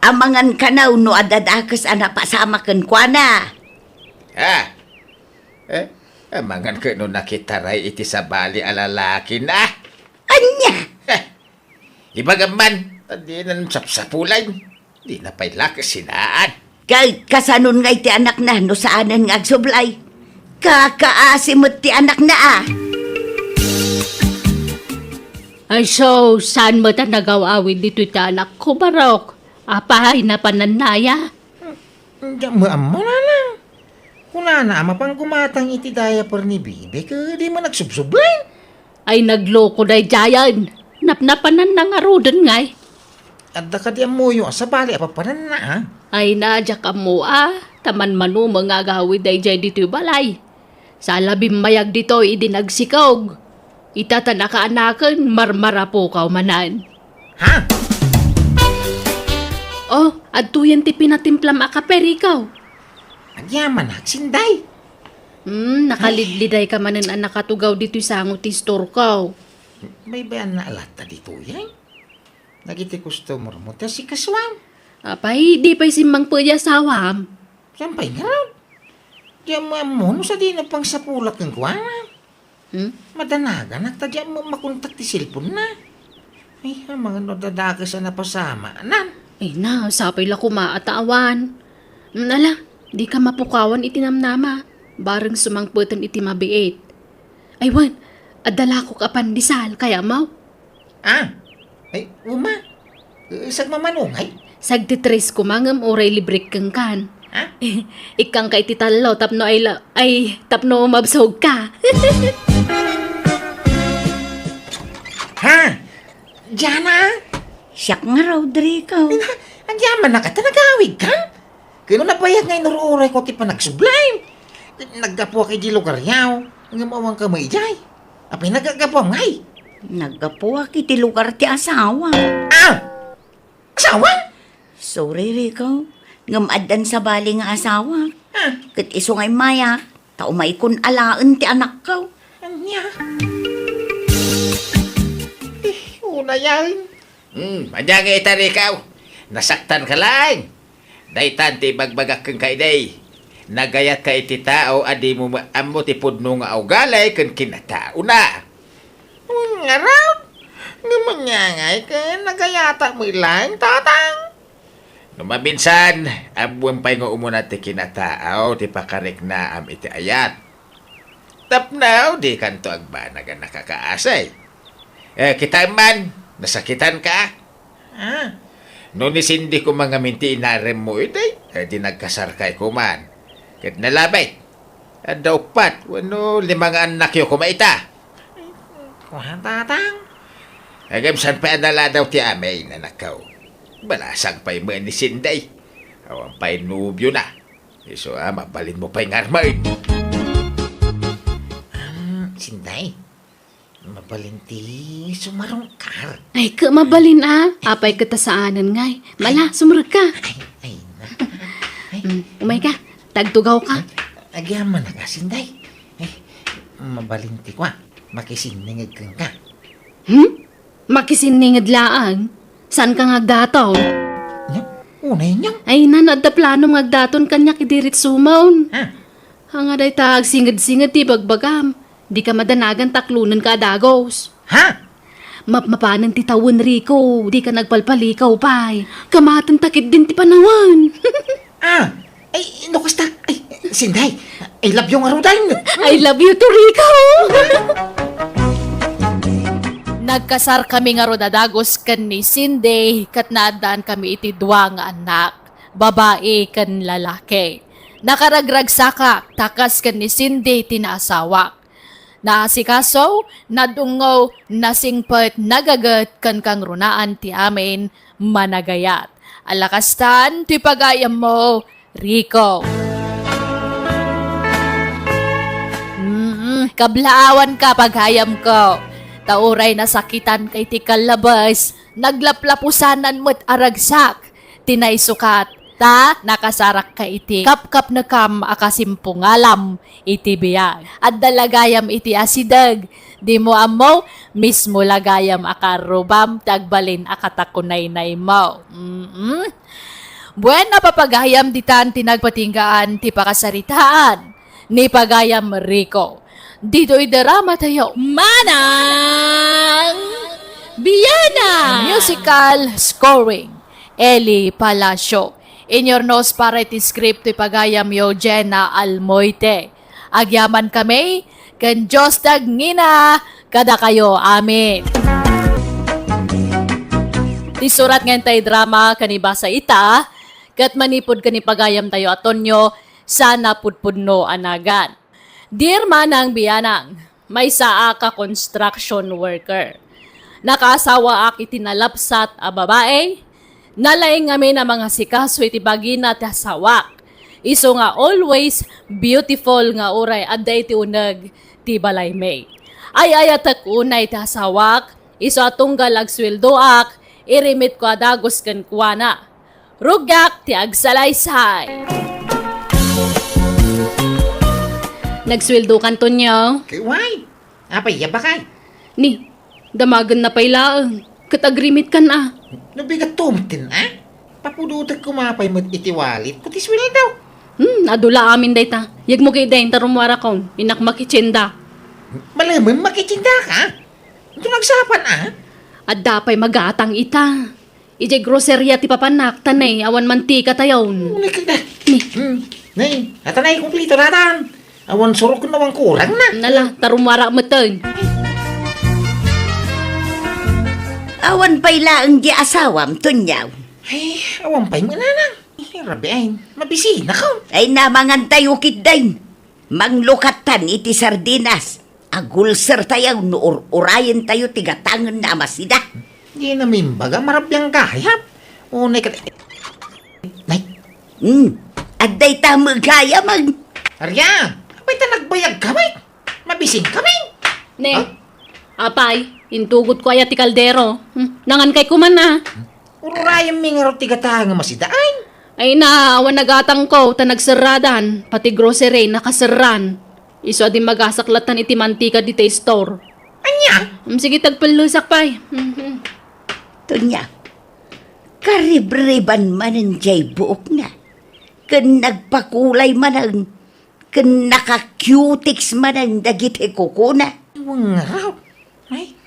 Amangan kano no adda dakes a napasamak kenkuana. Ah, eh, amangan ket no nakitaray iti sabali a lalakina. Ania? Eh, ibagam man, ta dinan sapsapulan. Dina pay la kasinaan. Ket kasanon ngay ti anakna no saanen nga agsublay? Kakaasi met ti anakna, a. Ay, so, saan met a nagaw-awid ditoy ti anakko, Barok? Apay, napanannaya? Diak met ammo, nanang. Kunana a mapan gumatang iti diaper ni Bibi, ket di met agsubsublen. Ay, nagloko daydiayen. Napnapananna ngaruden ngay. Adda kadi ammoyo a sabali a papananna, a? Ay na, diak ammo, a. Ta manmano met nga agawid daydiay ditoy balay. Saan la bimmayag ditoy idi nagsikog. Ita ta nakaanaken, marmarapukaw manen. Ha? Oh, adtoyen ti pinatimplam a kape, Rico. Agyamanak, Sinday. Hmm, nakalidlidayka manen a nakatugaw ditoy sango ti istorko. Baybayanna a latta ditoy, ay? Dagiti customer mo ti asikasuam. Apay, di pay simmangpet ti asawam? Saan pay ngarud? Diak ammo no sadino pangsapulak kenkuana. Hmm? Madanaganak ta diak ammo makontak ti cellphone-na. Ay, amangan no adda dakes a napasamak, nan. Ay na, sapay la koma a ta awan. Hmm, ala, dika mapukawan iti namnama. Bareng sumangpeten iti mabiit. Ay wen, adda lakok a pandesal, kayatmo? Ah, ay, uma. Eh, sagmamano ngay? Sagtitres koma ngem uray librek kenkan. Ha? Ikkanka iti tallo tapno ay la-, ay, tapno mabsogka. Ha? Diana? Siak nga, Rodrigo. Ay na, agyamanak ta nagawidka? Ket no nabayag nga inur-urayko ti panagsublay. Naggapuak iti lugaryo, ngem awanka met idiay. Apay naggapuam ngay? Naggapuak iti lugar ti asawa. Ah! Asawa? Sorry, Rico. Ngem addan sabali nga asawa. Ah. Ket isu nga immayak, ta umaykon alaen ti anakko. Ania? Eh, unayen. Hmm, ania ngay ita, Rico? Nasaktanka laeng. Daytan ti ibagbagak kenka idi. Nagayatka iti tao a dimo ammo ti pudno nga ugali ken kinataona. Ngarud, ngem ania ngay ket nagayatak met laeng, Tatang? No maminsan, ammoem pay nga umuna ti kinataaw ti pakariknaam iti ayat. Tapno dikanto agbanag a nakakaasi. Eh, kitaem man, nasakitanka? Ah. No ni Cindy koma ngamin ti inaremmo idi, eh, di nagkasarkay koman. Ket nalabit. Adda uppat wenno lima nga annakyo koma ita. Kua, Tatang? Ngem saan pay a naladaw ti amin, anakko? Balasang pay met ni Cindy. Awan pay nobiona. Isu a, mabalinmo pay nga armen. Am, Cindy, mabalin ti sumarungkar. Ay, ket mabalin a. Apay ket ta saanen ngay. Mala, sumrekka. Ay, ay, na. Ay. Mm, umayka. Tagtugawka. Agyamanak, Cindy. Ay, mabalin ti kua. Makisinninged kenka. Hmm? Makisinninged laeng? Saanka nga agdaton? Nya, unay nya? Ay, nan, adda planom nga agdaton kaniak idi ritsumon. Ha? Ania dayta agsinged-singed ti bagbagam. Dika madanagan ta aklonenka a dagus. Ha? Mapmapanen ti tawen, Rico, dika nagpalpalikaw pay. Kamaten ta ketdin ti panawen. Ah, ay, no kasta, ay, Cindy, I love you ngaruden. I love you too, Rico. Nagkasarkami ngarud a dagus ken ni Cindy, ket naaddaankami iti dua nga annak, babai ken lalaki. Nakaragragsakak, ta kas ken ni Cindy ti naasawak. Naasikaso, nadungngo, nasingpet, nagaget, ken kangrunaan ti amin, Managayat. Ala kastan ti pagayammo, Rico. Mm, kablaawanka, pagayamko. Ta uray nasakitanka iti kallabes, naglaplapusanan met a ragsak ti naisukat. Ta nakasarakka iti kapkapnekam a kasimpungalam iti biag. Adda la gayam iti asideg. Dimo ammo, mismo la gayam a karrubam ti agbalin a katakunaynaymo. Mm-mm. Bueno, papagayam, ditan ti nagpatinggaan ti pakasaritaan ni pagayam Rico. Ditoy drama tayo. Manang Bianang! Musical scoring, Eli Palacio. Inurnos para iti script ti pagayamyo, Jenna Almoite. Agyaman kami, ken Dios ti agngina kadakayo. Amen. Ti surat nga intay drama ken ibasa ita, ket manipud ken ni pagayamtayo a Tonio, sana pudpudno a nagan. Dear Manang Bianang, maysaak a construction worker. Nakaasawaak iti nalapsat a babae. Nalaing ngamin a mangasikaso iti bagina ti asawak. Isu nga always beautiful nga uray adda iti uneg ti balaymi. Ay-ayatek unay ti asawak, isu a tunggal agsueldoak, irimitko a dagus kenkuana. Rugiak ti agsalaysay. Nagsueldokan, Tonio? Kay, why? Apay, ya bakay? Ni, damagenna pay laeng. Ket agrimitkan a. Nabigat tumtin, a? Papudotek koma pay met iti wallet ko ti sueldo. Hmm, adu la amin dayta. Yegmo ketdin ta rummuarakon, innak makitsinda. Malemem makitsinda ka? Ito nagsapan, a? Adda pay magatang ita. Idiay groceria ti papanak, ta nay, awan mantika tayon. Uy, kagda. Ni. Hmm. Nay, ata nay, kumplito datan. Awan surok ken awan kurang na. Nala, ta rummuarak metten. Awan pay laeng di asawam, Tonio. Ay, awan pay mananang. Eh, rabiin, mabisina ka. Ay, namangan tayo ketdin. Manglukattan iti sardinas. Agulser tayo no ur-urayen tayo ti gatangenna a masida. Di na mimbaga, marabiang gayam. Unay ka, nay. Hmm, adda ita met gayam. Arya, apay ta nagbayag ka, wait. Mabising kami. Ne, ha? Apay, intugot ko aya ti kaldero. Hmm, nangan kay kuman a. Ur-urayen mi ngarud ti gatang a masida, ay. Ay na, awan nagatangko, ta nagserradan. Pati grocery, nakaserran. Isu a di magasak latan iti mantika dita store. Ania? Mm, sige, tagpellesak pay. Mhm. Tonio, karibriban manen jay buokna. Ken nagpakulay manen. Ken naka-cutex manen dagiti kukuna. Wengngarud. Ay,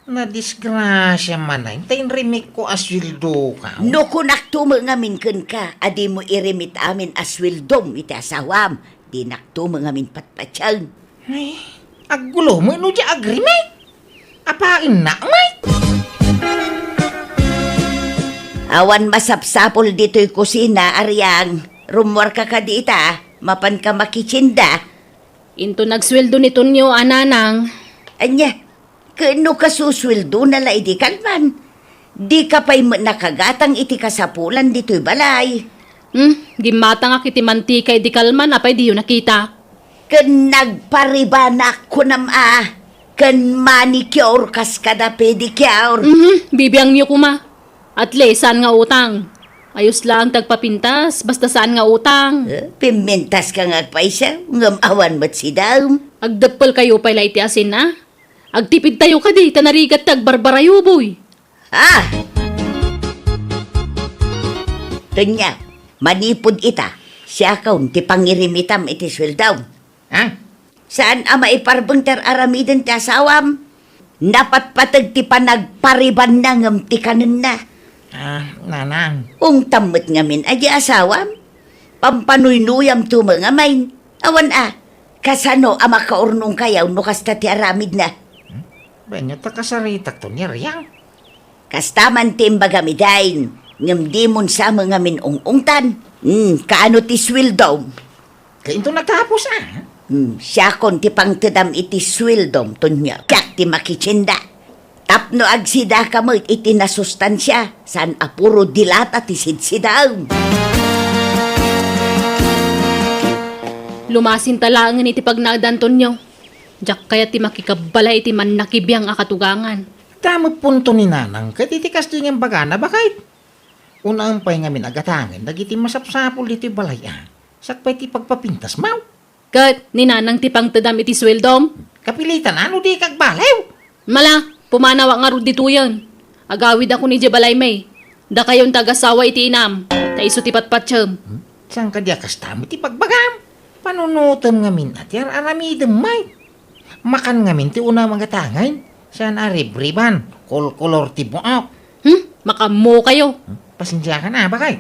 nadisgrasia manen ta inrimikko a sueldoka. No kunakto met ngamin kenka a dimo irimit amin a sueldom iti asawam, dinakto met ngamin patpatien. Ay, aggulo met no di agrimit. Apaennak met. Awan masapsapul ditoy kusina, Ariang. Rummuarka kadi ita, mapanka makitsinda. Into nagsueldo ni Tonio a nanang. Ania, ken no kasusueldona la idi kalman, dika pay met nakagatang iti kasapulan ditoy balay. Hmm, gimmatangak iti mantika idi kalman, apay diyo nakita? Ken nagparibanak kunam a, ken manicure kas kada pedicure. Mhm, bibiangyo koma. At least, saan nga utang? Ayos lang ti agpapintas, basta saan nga utang. Eh, pimmintaska nga agpayso, ngem awan met sidam. Agdeppelkayo pay la iti asin, a? Agtipidtayo kadi, ta narigat ti agbarbarayo, boy. Ah! Tonio, manipud ita, siakon ti pangirimitam iti sueldom. Ha? Saan a maiparbeng ti ar-aramiden ti asawam? Napatpateg ti panagparibanna ngem ti kanenna. Ah, nanang. Ungtam met ngamin a di asawam? Pampanuynuyamto met ngamin. Awan a, kasano a makaurnongkayo no kasta ti aramidna? Hmm? Wenno ta kasaritakto ni Ariang. Kasta man ti imbagam idin, ngem dimon sa met ngamin ung-ungtan. Hmm, kaano ti sueldom? Kainto natapos, a? Hmm, siakon ti pangtedam iti sueldom, Tonio. Siak ti makitsinda. Tapno agsidaka met iti nasustansia, saan a puro dilata ti sidsidaem. Lumasinta laengen iti pagnaed, Antonio. Diak kayat ti makikabbalay iti mannakibiang a katugangan. Damo punto ni Nanang ket iti kasdi nga imbagana, baket. Unaem pay ngamin a gatangen dagiti masapsapul ditoy balay a, sakbay ti pagpapintas, maw? Ket ni Nanang ti pangtedam iti sueldom? Kapilitan a no dika agbaliw. Mala, pumanawak ngarud ditoyen. Agawidakon idiay balay, May. Dakayon ti agasawa iti inam, ta isu ti patpatiem. Hmm? Saan kadi a kasta met ti bagbagam? Panunotem ngamin a ti ar-aramidem, May. Makan ngamin ti unaem a gatangen. Saan a ribriban, kolkolor ti buok. Hmm? Makaammokayo. Hmm? Pasensiakan a, baket.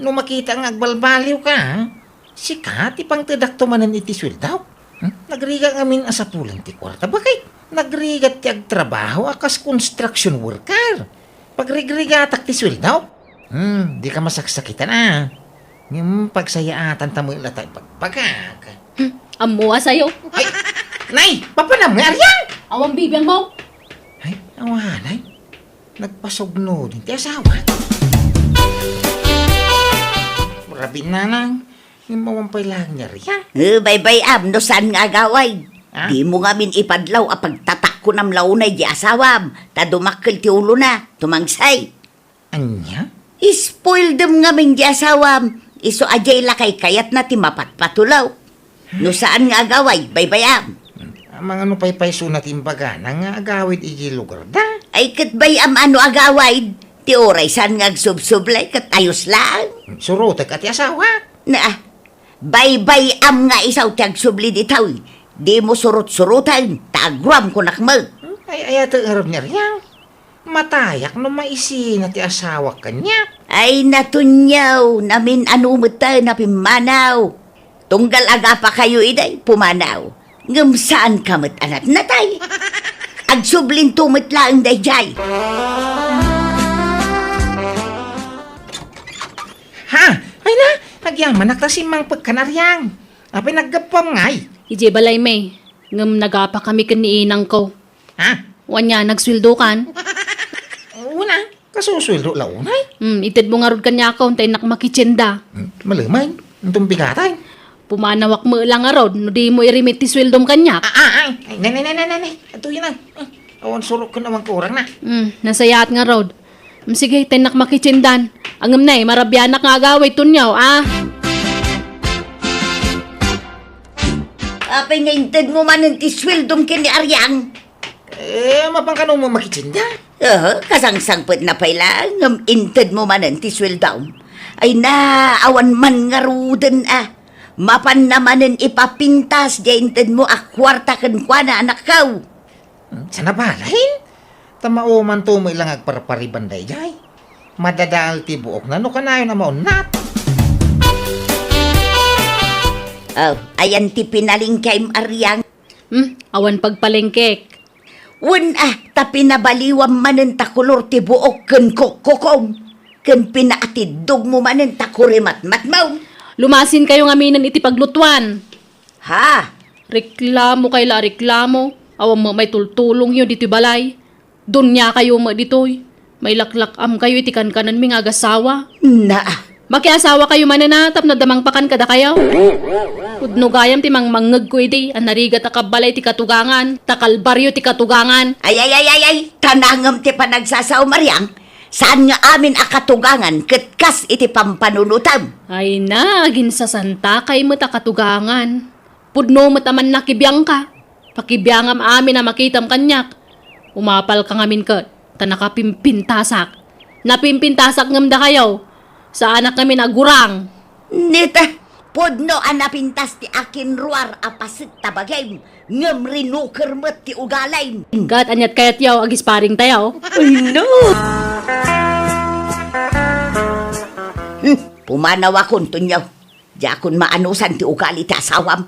No makita nga agbalbaliwka, sika ti pangtedakto manen iti sueldok. Hmm? Nagrigat ngamin a sapulen ti kuarta, baket. Nagrigat ti agtrabaho a kas construction worker. Pagrigrigatak ti sueldok. Hmm, dika masaksakitan a. Ngem pagsayaatan ta met la ta ibagbagak. Hmm, ammo a sayo. Ay, nay, papanam nga, Ariang! Awan bibiangmo. Ay, awanay. Nagpasugno din ti asawa. Rabi, Nanang, ngem awan pay laeng ni Ariang. Eh, baybay-am no saan nga agawid. Ha? Dimo ngamin ipadlaw a pagtatakkonam la unay di asawam, ta dumakkel ti ulona, tumangsay. Ania? Ispoildem ngamin di asawam, isu a diay lakay kayatna ti mapatpatulaw. No saan nga agawid, baybay-am. Amangan no paypaysona ti imbagana nga agawid iti lugarda? Ay, ket bay-am a no agawid, ti uray saan nga agsubsublay ket ayos laeng. Surotek a ti asawa. Na, baybay-am nga isu ti agsubli ditoy. Dimo surot-suroten, ta aguram kunak met. Ay, ayatek ngarud ni Ariang. Matayak no maisina ti asawak kaniak. Ay, Antonio, namin-ano met ta napimmanaw. Tunggal agapakayo idiay, pumanaw. Ngem saanka met a natnatay. Agsublinto met laeng daydiay. Ha? Ay na, agyamanak ta simmangpekkan, Ariang. Apay naggapuam ngay? Idiay balay, May. Ngem nagapakami ken ni inangko. Ha? Wen ania, nagsueldokan? Wen a, kasusueldo la unay? Hmm, itedmo ngarud kaniak, ta innak makitienda. Hmm, malemen, inton bigatay. Pumanawak met la ngarud, no dimo irimit ti sueldom kaniak. Ah, ah, ay, ay, ne, ne, ne, ne, ne, ne. Atoyen a. Ah, awan surok ken awan kurang na. Hmm, nasayaat ngarud. Hmm, sige, ta innak makitiendan. Ngem nay, marabianak nga agawid, Tonio, ah. Apay nga intedmo manen ti sueldom ken ni Ariang? Eh, mapan kano mo makitienda? Aha, kasangsangpetna pay laeng, ngem intedmo manen ti sueldom. Ay na, awan man ngaruden a. Mapanna manen ipapintas diay intedmo a kuarta kenkuana, anakko. Hmm, saan a balet? Ta maumanto met la nga agparpariban daydiay. Madadael ti buokna no kanayon a maunnat. Oh, ayan ti pinalengkem, Ariang. Hmm, awan pagpalengkek. Wen a, ta pinabaliwam manen ta kolor ti buok ken kokkokom, ken pinaatiddogmo manen ta kurimatmatmo. Lumasinkayo ngaminen iti paglutuan. Ha? Reklamokay la a reklamo. Awan met maitultulongyo ditoy balay. Duniakayo met ditoy. Mailaklak-amkayo iti kankanenmi nga agasawa. Na. Makiasawakayo manen a tapno adda mangpakan kadakayo. Pudno gayam ti mangmangngegko idi a narigat a kabbalay ti katugangan, ta kalbario ti katugangan. Ay, ay, ay, ay, ay! Kanangem ti panagsasaom, Ariang. Saan nga amin a katugangan ket kas iti pampanunotem. Ay na, aginsasantakay met a katugangan. Pudno met a mannakibiangka. Pakibiangam amin a makitam kaniak. Umapalka ngamin ket, ta nakapimpintasak. Napimpintasak ngem dakayo. Saanak ngamin a gurang. Nita, pudno a napintas ti akinruar a paset ta bagim, ngem rinuker met ti ugalim. Ket aniat kayatyo, agisparing tayo? Ay, no! Hmm, pumanawakon, Tonio. Diakon maanusan ti ugali ti asawam.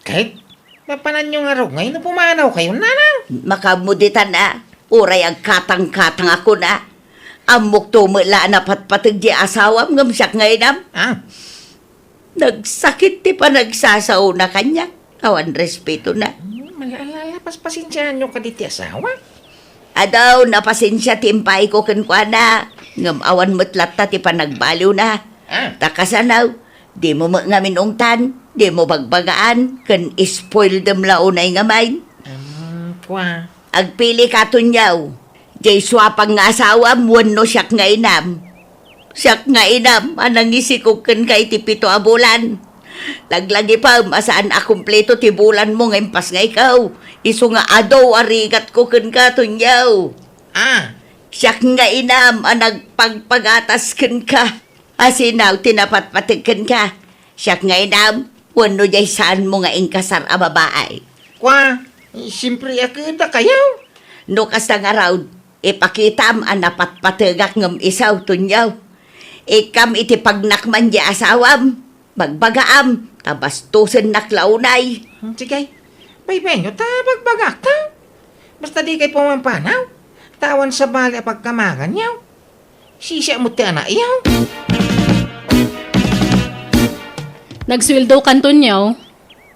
Ket, mapananyo ngarud ngay no pumanawkayo, Nanang? Makaammo ditan a, uray agkatangkatangakon a. Ammokto met la a napatpateg ti asawam ngem siak nga inam. Ah. Nagsakit ti panagsasaona kaniak. Awan respetona. Hmm, ala, ala, ala, pas-, pasensiaanyo kadi ti asawa. Adu, napasensia ti impayko kenkuana, ngem awan met latta ti panagbaliwna. Ah. Ta kasano, dimo met ngamin ungtan, dimo bagbagaan, ken spoiledem la unay ngamin. Hmm, kua. Agpili ka, Tonyo. Diay suapak nga asawam wenno siak nga inam? Siak nga inam a nangisikog kenka iti pito a bulan. Laglagipem a saan a kumpleto ti bulanmo nga impasngayko. Isu nga adu a rigatko kenka, Tonyo. Ah. Siak nga inam a nagpagpagatas kenka. Asino ti napatpateg kenka? Siak nga inam, wenno diay saanmo nga inkasar a babai? Kua, eh, siyempre, a kadakayo. No kasta ngarud, ipakitam a napatpategak ngem isu, Tonyo. Ikkam iti pagnakman diay asawam, bagbagaam, ta bastosennak la unay. Hmm, sige. Baybay, no, ta bagbagak ta. Basta dikay pumampanaw. Ta awan sabali a pagkamanganyo. Sisiak met ti anakyo. Nagsueldo kan, Tonyo?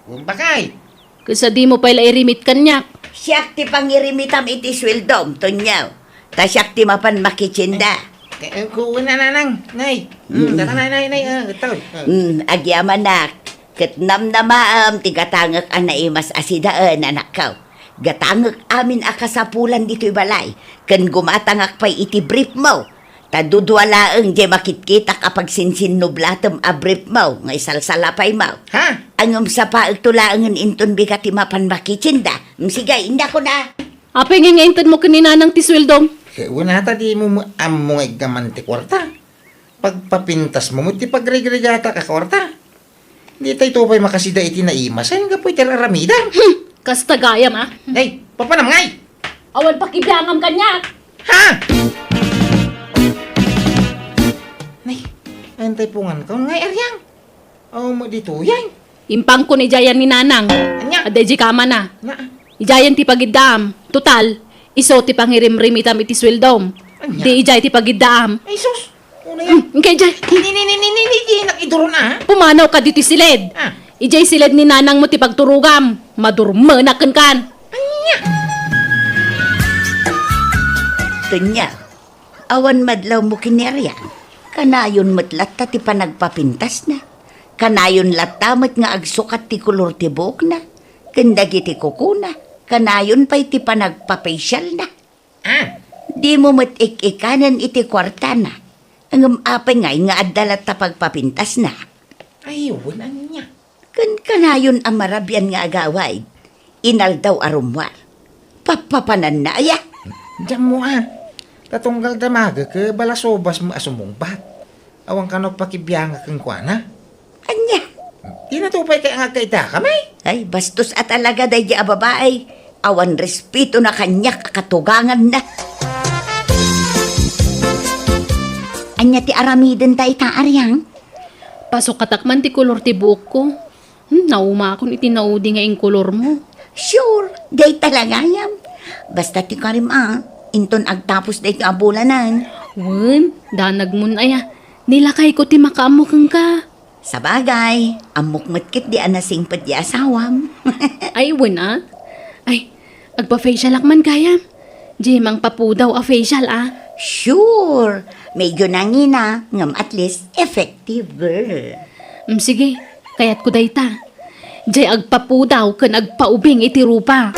Wen, bakay. Ket sadimo pay la irimit kaniak. Siak ti pangirimitam iti sueldom, Tonyo. Ta siak ti mapan makitienda. Eh, eh, ku-, una, nanang, nay. Mm, mm. Tara, nay, nay, nay, ah, ito. Ah. Mm, agyamanak. Ket namnamaem ti gatangek a naimas a sidaen, anakko. Gatangek amin a kasapulan ditoy balay, ken gumatangak pay iti briefmo. Ta dudua laeng diay makitkitak a pagsinsinnublatem a briefmo nga isalsalapaymo. Ha? Ngem sapaekto laengen inton bigat ti mapan makitienda. Mm, sige, indakon a. Apay ngay nga intedmo ken ni nanang ti sueldom? Ket wen a ta dimo ammo nga iggaman ti kuarta. Pagpapintasmo met ti pagrigrigatak a kuarta. Ditayto pay makasida iti naimasen gapu iti ar-aramidem. Hmm, kasta gayam, a. Nay, papanam ngay? Awan pakibiangam kaniak. Ha? Nay, antay pungan ka ngay, Ariang. Aw, mo ditoy, ay. Impangko ni Jayan ni Nanang. Ania? Adda idiay kamana. Na? Idiayen ti pagiddaam. Total, isu ti pangirimrimitam iti sueldom. Ania? Di idiay ti pagiddaam. Ay, sus! Una yan. Hmm, inkay idiay. Ni, ni, ni, ni, ni, ni, di nakiduron, ah. Pumanaw ka ditoy siled. Ah. Idiay siled ni nanangmo ti pagturogam. Madurmenak kenkan. Ania? Tonyo, awan madlawmo ken ni Ariang. Kanayon met latta ti panagpapintasna. Kanayon latta met nga agsukat ti kolor ti buokna. Ken dagiti kukuna, kanayon pay ti panagpafacialna. Ah. Dimo met ik-ikanen iti kuartana. Ngem apay ngay nga adda latta pagpapintasna? Ay, wen, ania. Ken kanayon a marabian nga agawid, inaldaw a rummuar. Pappapananna aya? Diammo a. Ta tunggal damagek, balasubas mo a sumungbat. Awan kano pakibiangak kenkuana. Ania? Di natupay kay nga agkaita kami? Ay, bastos a talaga daydi a babae. Awan respeto na kaniak a katuganganna. Ania ti aramiden ta ita, Ariang? Pasukatak man ti kolor ti buokko. Hmm, naumakon iti naudi nga inkolormo. Sure, dayta la gayam. Basta ti karim a, inton agtapos daytoy a bulanan. Wen, danagmon aya. Nilakayko ti makaammo kenka. Sabagay, ammok met ketdi a nasingpet ti asawam. Ay, wen a. Ay, agpa-facialak man gayam. Diay mangpapudaw a facial a. Sure, medyo nangina, ngem at least effective, girl. Mm, sige, kayatko dayta. Diay agpapudaw ken agpaubing iti rupa.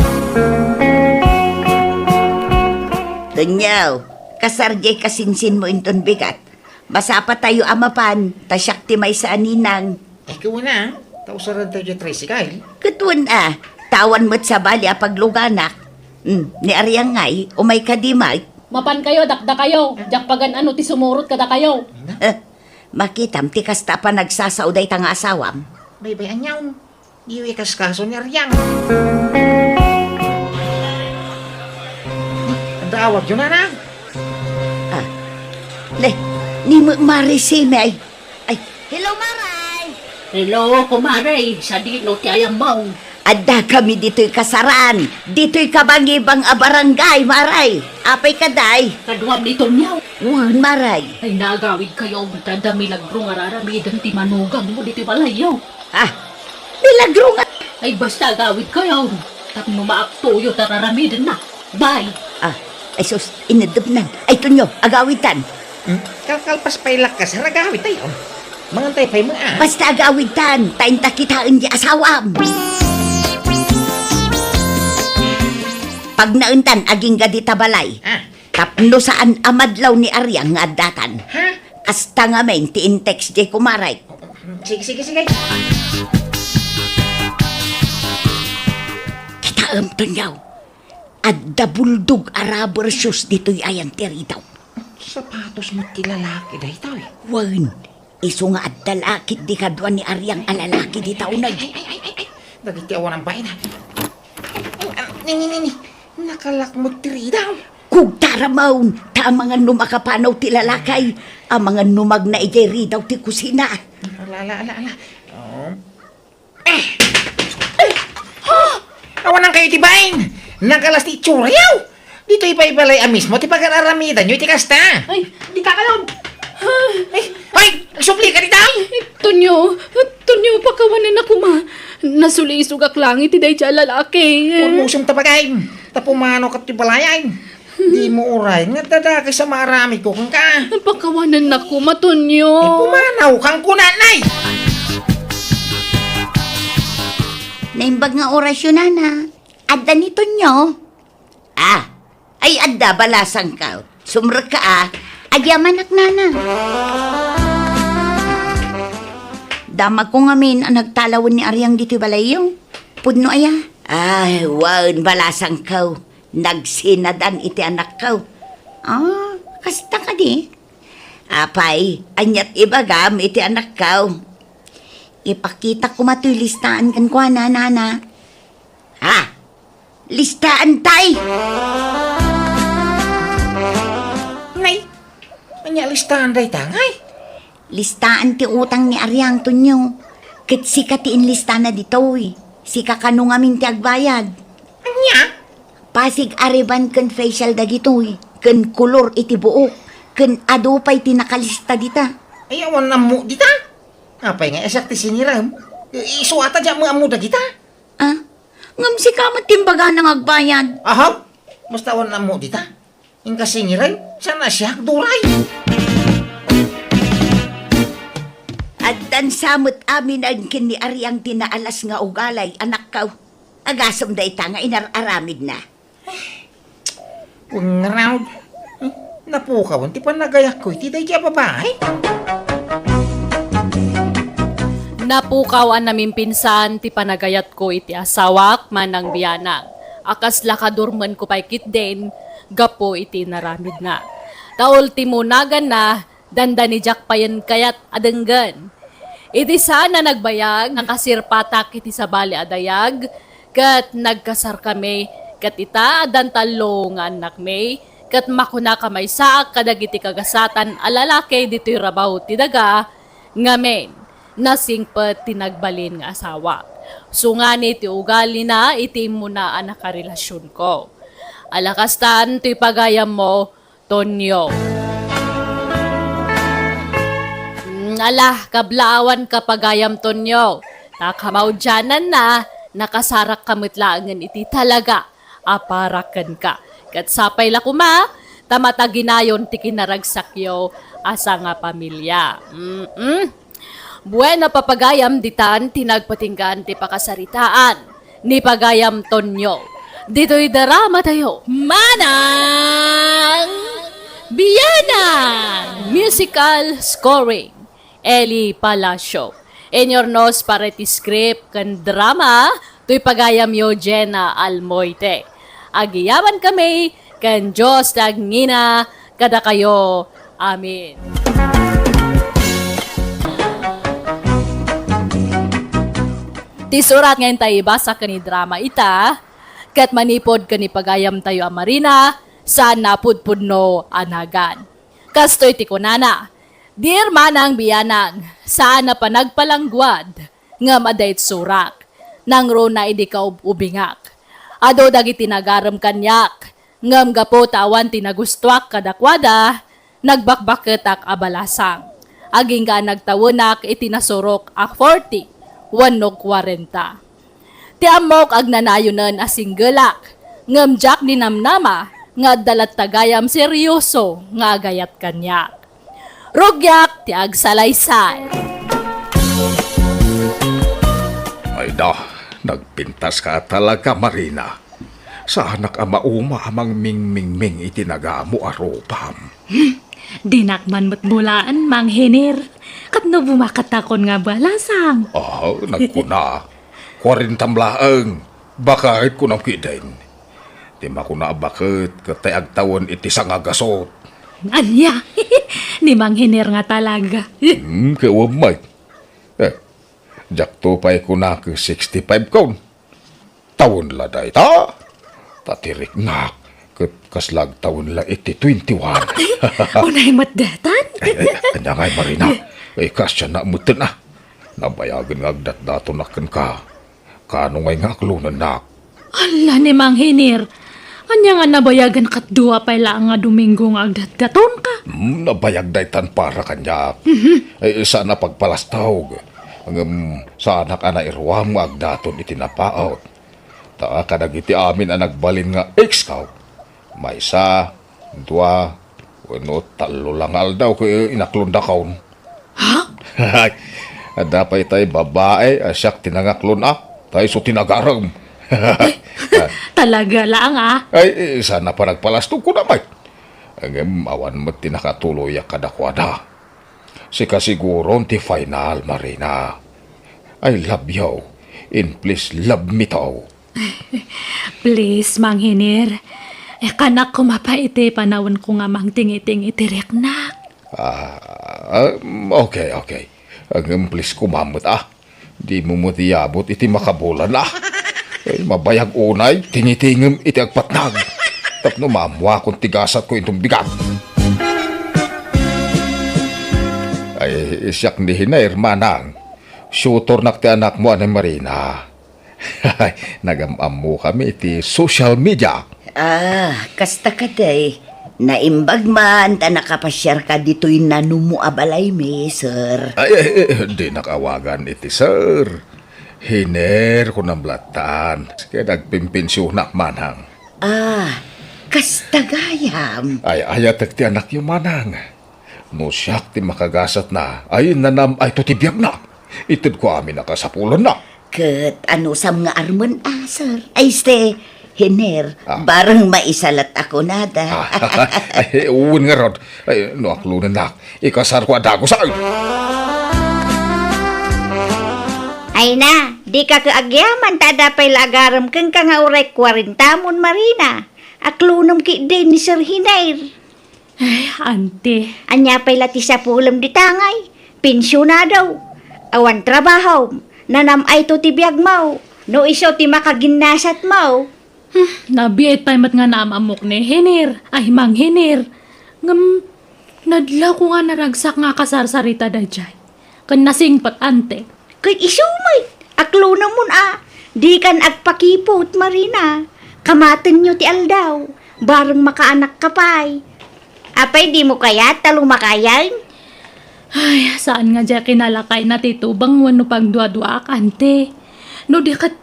Tonyo, kasar diay kasinsinmo inton bigat. Masapatayo a mapan, ta siak ti maysa a ninang. Ay, kuna, ta usarentayo diay tricycle. Ket wen a, ta awan met sabali a pagluganak. Hmm, ni Ariang ngay, umay kadi met. Mapankayo, dakdakayo. Diak pagan-ano ti sumurot kadakayo. Eh, makitam ti kasta a panagsasao dayta nga asawam. Baybay, aniaw. Diyo ikaskaso ni Ariang. Adda awagyo, nanang? Ah. Le, ni Marisime ay. Ay, hello, Maray! Hello, kumare. Sadino ti ayammo? Adda kami ditoy kasaran. Ditoy kabangibang a barangay, Maray. Apay ka, day? Kaduam ni Tonyo. Wen, Maray. Ay, nagawid kayo. Adda milagro nga raramiden ti manugang mo ditoy balayyo. Ah, milagro nga. Ay, basta agawid kayo. Tapno maaktoyo ta raramidenna. Bye. Ah, Ay sus, inedepnan. Ay, Tonyo, agawidtan. Hmm? Kalkalpas pay lakkas, agawidtayo. Mangantay pay met, ah. Basta agawidtan, ta inta kitaen ti asawam. Pagnaentan, agingga dita balay. Ah. Tapno saan a madlaw ni Ariang nga addatan. Ha? Kasta ngamin ti in-text diay kumarek. Sige, sige, sige. Kitaem, Tonyo. Adda buldog a rubber shoes ditoy ayan ti ridaw. Sapatos met ti lalaki daytoy. Wen, isu nga adda la ketdi kadua ni Ariang a lalaki dita uneg. Ay, ay, ay, ay, ay. Dagiti awan ang bayan, ha? Ni, ni, ni, ni. Nakalak met ti ridaw. Kugtara mawn, ta amangan no makapanaw ti lalaki, amangan no magna idiay ridaw ti kusina. Ala, ala, ala, ala. Oh. Eh! Ay! Ha? Awanan kayo ti bain! Nakalas ti itsurayo! Ditoy pay balay a mismo ti pagar-aramidanyo iti kasta. Ay, di ka kayon! Ay, ay, agsuplika dita! Tonyo, Tonyo, pakawanan ako, ma. Nasulisogak lang iti daydi a lalaki. Urmusem ta bagay. Ta pumanaw ka ti balayan. Dimo uray nga adda dakes a maaramidko kenka. Pakawanan ako, ma, Tonyo. Ay, pumanaw kang kunanay. Naimbag nga orasyo, nana. Adda ni Tonyo. Ah, ay adda, balasangko. Sumrekka, ah. Agyamanak, nana. Damagko ngamin a nagtalawen ni Ariang ditoy balayyo. Pudno aya? Ay, wen, balasangko. Nagsinadan iti anakko. Ah, kasta kadi? Apay, aniat ibagam iti anakko? Ipakitak koma toy listaan kenkuana, nana. Ha? Listaan tay? Nay, ania listaan dayta, ngay? Listaan ti utang ni Ariang, Tonyo. Ket sika ti inlistana ditoy. Sika kano ngamin ti agbayad. Ania? Pasig a ribbon ken facial dagitoy, ken kolor iti buok, ken adu pay ti nakalista dita. Ay, awan ammo dita. Apay nga, siak ti singirem? Isu ata di ammo dagita. Ah? Ngem sika met ti imbagana nga agbayad. Aha? Basta awan ammo dita. Inka singirem? Saan a siak, duray? Addan sa met aminen ken ni Ariang ti naalas nga ugali, anakko. Agasem dayta nga inar-aramidna. Wen ngarud, napukawen ti panagayatko iti daydi a babai. Napukaw a namimpinsan ti panagayatko iti asawak manang bianang, a kasla kadurmenko pay ketdin gapu iti inaramidna. Ta ultimo naganna, dandani diak payen kayat a denggen. Iti saan a nagbayag, nakasirpatak iti sabali a dayag, ket nagkasarkami, ket ita, addan tallo nga annakmi, ket makunaka maysaak kadagiti kagasatan a lalaki ditoy rabaw ti daga, ngamin, nasingpet ti nagbalin nga asawa. Sungani ti ugalina iti immuna a nakarelasionko. Ala kastan toy pagayammo, Tonyo. Mm, ala, kablaawan ka pagayam, Tonyo. Ta kamaudiananna, nakasarakka met laengen iti talaga a para kenka. Ket sapay la koma, ta mataginayon ti kinaragsakyo a sangapamilia. Mm-mm. Bueno, papagayam, ditan ti nagpatinggaan ti pakasaritaan ni pagayam Tonyo ditoy drama tayo. Manang Bianang! Musical scoring, Eli Palacio. Inurnos para iti script ken drama, toy pagayamyo, Jenna Almoite. Agyamankami ken Dios ti agngina kadakayo. Amen. Ti surat nga intay ibasa ken idrama ita, ket manipud ken ni pagayamtayo a Marina, saan a pudpudno a nagan. Kastoy ti kunana, "Dear Manang Bianang, saan a panagpalangguad, ngem adda itsurak. Nangruna idi kaub-ubingak. Adu dagiti nagarem kaniak, ngem gapu ta awan ti nagustuak kadakuada, nagbakbaketak a balasang. Agingga a nagtawenak iti nasurok a forty wenno kwarenta. Ti ammok, agnanayonen a singgelak, ngem diak ninamnama nga adda latta gayam serioso nga agayat kaniak. Rugiak ti agsalaysay. Ay da, nagpintas ka talaga, Marina. Saanak a mauma a mangmingmingming iti nagamo a rupam. Dinak man met bulaen, Mang Hiner. Ket no bumaketakon nga balasang. Ah, nagkuna. Kuarentam laeng. Baket kunam kidin. Ti makuna a baket, ket tay agtawen iti sangagasot. Ania? Ni Mang Hiner nga talaga. Hmm, kawam, Mike. Eh, diakto pay kuna ket sixty-five kon. Tawen la dayta? Ta ti riknak, ket kasla agtawen la iti twenty-one. Unay met daytan? Ay, ay, ania ngay, Marina? Ay, kasya na metten, ah. Nabayagen nga agdatdatonak kenka. Kano ngay nga aklonennak? Alla ni Mang Hiner. Ania nga nabayagen ket dua pay laeng nga Domingo nga agdatdatonka? Hmm, nabayag daytan para kaniak. Mhm. Eh, saan a pagpalastog. Ngem saanak a nairuam nga agdaton iti napaut. Ta kadagiti amin a nagbalin nga ex-ko, maysa, dua, wenno tallo la nga aldaw ket inaklondakon. Ha? Ay, adda pay tay babai a siak ti nangaklon a, tay isu ti nagarem. Talaga laeng, ah. Ay, eh, saan a panagpalastog ko na, Mike. Ngem awan met ti nakatuloyak kadakuada. Sika siguron ti final, Marina. I love you, and please love me too. Please, Mang Hiner. Ikanak koma pay iti panawenko nga mangtingiting iti riknak. Ah, ah, okay, okay. Ngem please koma met, ah. Dimo met iyabut iti makabulan, ah. Eh, mabayag unay, tingitingem iti agpatnag. Tapno maammuakon ti gasatko inton bigat. Ay, siak ni Hiner, manang. Shooternak ti anakmo a ni Marina. Nagam-ammokami iti social media. Ah, kasta kadi. Naimbag man ta nakapasiarka ditoy nanumo a balaymi, sir. Ay, ay, ay, dinak awagan iti sir. Hiner, kunam lattan. Ket agpimpensionak manang. Ah, kasta gayam. Ay, ayatek ti anakyo manang. No siak ti makagasatna, ay, nanam-ayto ti biagna. Itedko amin a kasapulanna. Ket anusam nga armen a, sir? Ay, este, Hiner, Ah. bareng maisalat a kunada. Ah, ay, wen ngarud. Ay, no aklonennak, ikasarko a dagus, ay. Ay na, dika ket agyaman ta adda pay la agarem kenka nga uray kuarentamon, Marina. Aklonem ketdin ni Sir Hiner. Ay, ante. Ania pay la ti sapulem dita ngay? Pensionado. Awan trabahom. Nanam-ayto ti biagmo. No isu ti makaginnasatmo. Hmm, nabiit pay met nga naam-ammok ni Hiner. Ay, Mang Hiner. Ngem, nadlawko nga naragsak nga akasarsarita daydiay. Ken nasingpet, ante. Ket isu met, aklonemon a, dikan agpakiput, Marina. Kamatenyo ti aldaw, bareng makaanakka pay. Apay, dimo kayat ta lumakayen? Ay, saan nga diay kinalakayna ti tubang wenno pagduaduaak, ante. No di ket,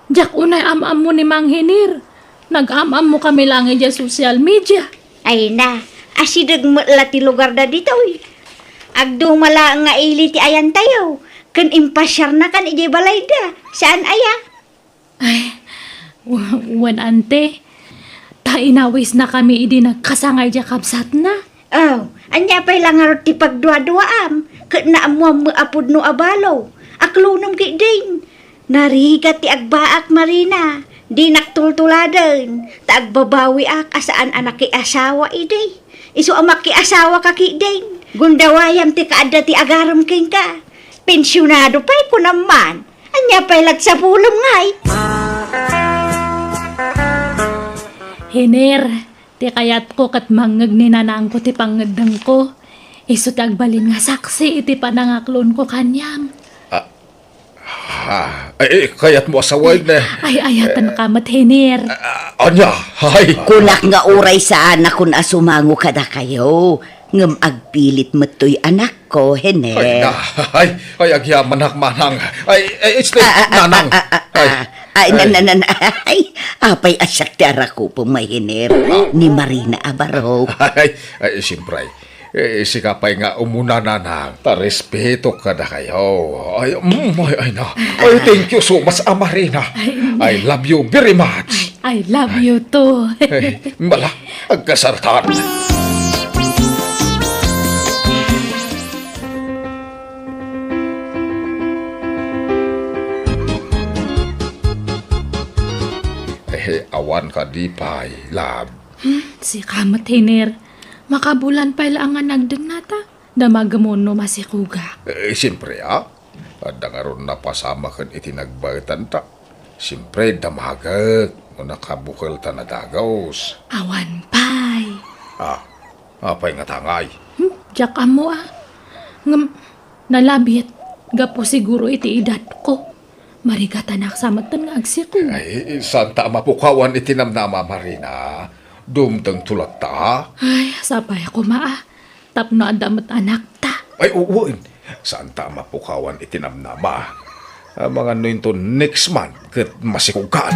diak unay am-ammo ni Mang Hiner. Nag-am-ammokami laeng idiay social media. Ay na, asideg met la ti lugarda ditoy. Agduma laeng nga ili ti ayantayo, ken impasiarnakan idiay balayda. Saan aya? Ay, w-, wen, ante. Ta inawisnakami idi nagkasangay diay kabsatna. Aw, ania pay la ngarud ti pagduaduaam? Ket naammoam met a pudno a balo. Aklonem ketdin. Narigat ti agbaak, Marina. Dinak tultuladen, ta agbabawiak a saan a nakiasawa idi. Isu a makiasawaka ketdin, gundawayam ti kaadda ti agarem kenka. Pensionado pay, kunam man. Ania pay la ti sapulem ngay? Hiner, ti kayatko ket mangngeg ni nanangko ti pangngeddengko. Isu ti agbalin nga saksi iti panangaklonko kaniam. Ah, ah, ay, eh, kayatmo a sawen, eh. Ay, ayatenka met, Hiner. Ah, ania? Ay. Kunak nga uray saanakon a sumango kadakayo, ngem agpilit met toy anakko, Hiner. Ay, na, ay, ay, agyamanak, manang. Ay, ay, este, Ah, ah, ah, nanang. ah, ah, ah, Ay. ah. Ay, na, Ay. na, na, na, ay, apay a siak ti arakupem, Hiner. Ni Marina a barok. Ay, ay, siyempre. Eh, sika pay nga umuna, nanang, ta respeto kadakayo. Ay, mm, ay, ay na. Ay, thank you so much, a Marina. Ay, I love you very much. I love you too. Ay, mala, agkasartan. Eh, awan kadi pay, love. Hmm, sika met, Hiner. Makabulan pay laeng nga nagdengna ta. Damagem no masikogak. Eh, siyempre, a. Adda ngarud napasamak iti nagbaetan ta. Siyempre, damagek no nakabukel ta nadagus. Awan pay. Ah, apay nga tangay? Hmm, diak ammo, a. Ngem, nalabit. Gapu siguro iti edadko. Marigatanak sa metten nga agsikog. Ay, saan ta a mapukawan iti namnama, Marina? Dumteng to latta. Ay, sapay koma, a. Tapno adda met anakta. Ay, wen. Saan ta a mapukawan iti namnama. Amangan no inton next month ket masikogkan.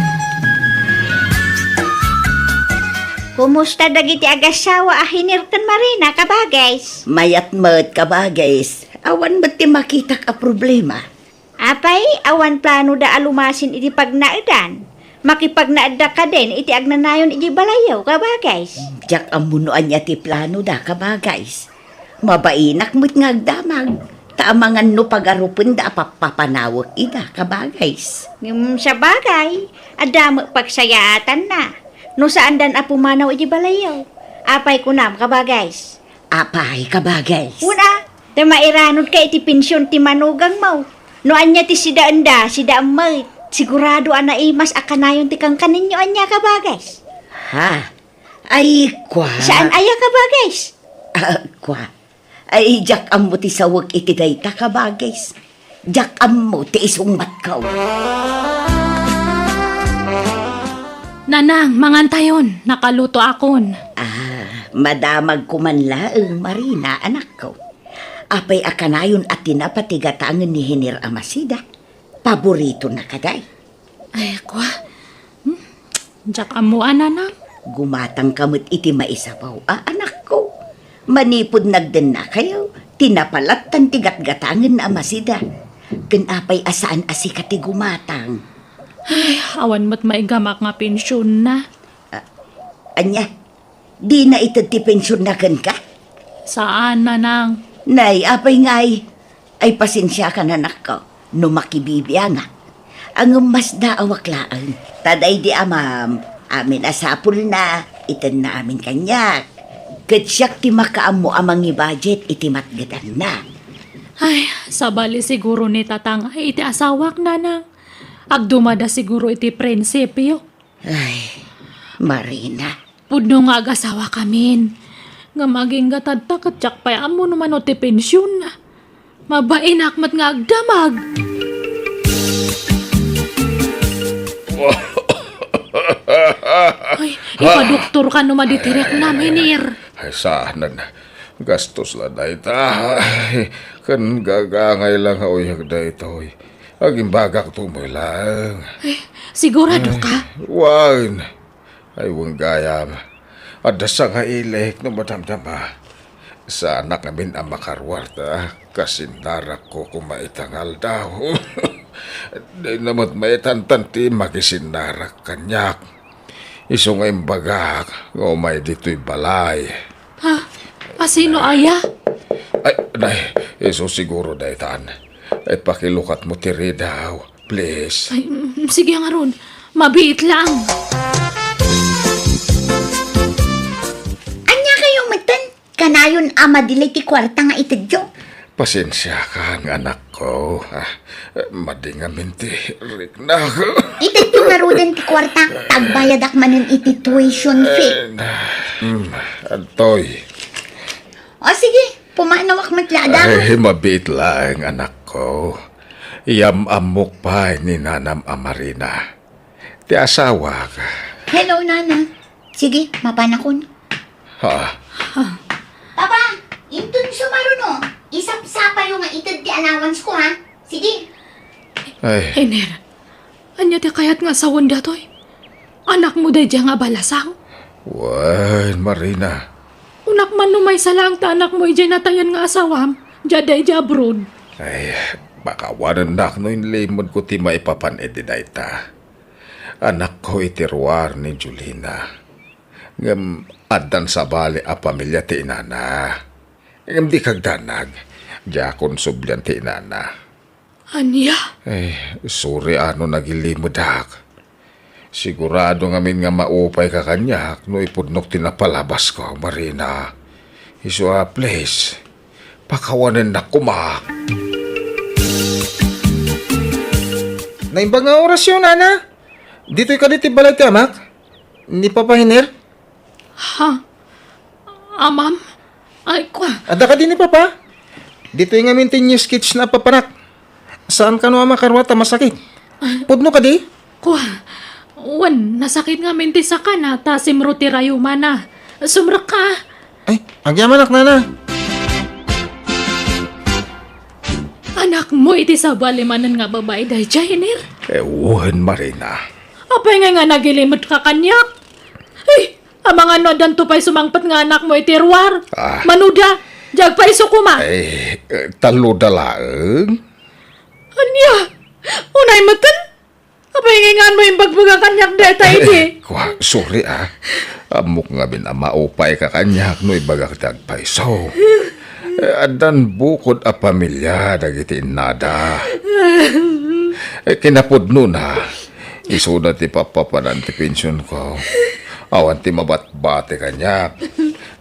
Kumusta dagiti agassawa a Hiner ken Marina, kabagays? Mayat met, kabagays. Awan met ti makitak a problema. Apay, awan planoda a lumasin iti pagnaedan? Makipagnaedda kadin iti agnanayon iti balayyo, kabagays? Diak ammo no ania ti planoda, kabagays. Mabainak met nga agdamag, ta amangan no pagarupenda a pappapanawek ida, kabagays. Ngem sabagay, adda met pagsayaatanna no saandan a pumanaw iti balayyo. Apay kunam, kabagays? Apay, kabagays? Wen a, ta mairanudka iti pension ti manugangmo. No ania ti sidaenda, sidaem met. Sigurado a naimas a kanayon ti kankanenyo ania, kabagays. Ha? Ay, kua. Saan aya, kabagays? Ah, kua. Ay, diak ammo ti sawek iti dayta, kabagays. Diak ammo ti isungbatko. Nanang, mangantayon. Nakalutoakon. Ah, madamagko man laeng, Marina, anakko. Apay a kanayon a tinapa ti gatangen ni Hiner a Masida? Paboritona kadi? Ay, kua. Hmm? Diak ammo a, Nanang. Gumatangka met iti maisabaw a, anakko. Manipud nagdennakayo, tinapa lattan ti gatgatangen a Masida. Ken apay a saan a sika ti gumatang? Ay, awan met maigamak nga pensionna. Ah, ania? Dina ited ti pensionna kenka? Saan, Nanang. Nay, apay ngay? Ay, pasensiakan, anakko, no makibibiangak. Ngem masdaawak laeng. Ta daydi amam, amin a sapulna, itenna amin kaniak. Ket siak ti makaammo a mangibudget iti matgetanna. Ay, sabali siguro ni Tatang ay iti asawak, Nanang. Agdumada siguro iti prinsipyo. Ay, Marina. Pudno nga agasawakamin. Ngem agingga tatta ket diak pay ammo no mano ti pensionna. Mabainak met nga agdamag. Ay, ipadoktorka no madi ti riknam, Hiner. Ay, saanen. Gastos la dayta. Ay, ken gagangay la nga uyag daytoy. Agimbagakto met laeng. Eh, siguradoka? Ay, wen. Ay, wen gayam. Adda sangailik no madamdama. Saanak ngamin a makaruar ta kasinnarakko koma ita nga aldaw. Dina met maitantan ti makisinnarak kaniak. Isu nga imbagak nga umay ditoy balay. Ha? A sino aya? Ay, nay, isu siguro daytan. Ay, pakilukatmo ti ridaw, please. Ay, mm, sige ngarud. Mabiit lang. Ania kayo metten? Kanayon a madili ti kuarta nga itedyo? Pasensiakan, anakko. Ah, madi ngamin ti riknak. Itedyo ngaruden ti kuarta, ta agbayadak manen iti tuition fee. Eh, na, mm, adtoy. O sige, pumanawak met la, Adang. Ay, mabiit laeng, anakko. Yam-ammok pay ni nanam a Marina. Ti asawak. Hello, Nana. Sige, mapanakon. Ha? Papa, inton sumaruno, isapsapayo nga ited ti allowance ko, ha? Sige. Ay. Hiner, Ania ti kayat nga asawen datoy? Anakmo daydiay nga abalasang? Wen, Marina. Unak man no maysa laeng ta anakmo idiay natayen nga asawam, diay daydiay abroad. Ay, pakawanennak no inlimedko ti maipapan iti dayta. Anakko iti ruar ni Julina. Ngem addan sabali a pamilia ti inana. Ngem di kagdanag, diakon sublian ti inana. Ania? Eh, sorry a no nagilimedak. Sigurado ngamin nga maupayka kaniak no ipudnok ti napalabasko, Marina. Isu a, please, pakawanennak koma. Naimbag nga orasyo, nana? Ditoy kadi ti balay ti amak? Ni Papa Hiner? Ha? Amam? Ay, kwa. Adda kadi ni Papa? Ditoy ngamin ti new sketch na papanak. Saan kano a makaruat a masakit? Pudno kadi? Kwa. Wen, nasakit ngamin ti sakana ta simro ti rayumana. Sumrekka. Ay, agyamanak, nana. Anakmo iti sabali manen nga babai daydiay, Hiner? Eh, wen, Marina. Apay ngay nga nagilimetka kaniak? Ay, amangan no addanto pay sumangpet nga anakmo iti ruar. Ah. Manuda, diay agpayso koma. Eh, eh, talloda laeng? Ania? Unay metten? Apay ngay nganmo imbagbagak kaniak dayta idi? Eh, kwa, sorry, ah. Ammok ngamin a maupayka kaniak no ibagak ti agpayso. Eh, addan bukod a pamilia dagiti innada. Eh, kinapudnona, isuna ti papapanan ti pensionko. Awan ti mabatbati kaniak.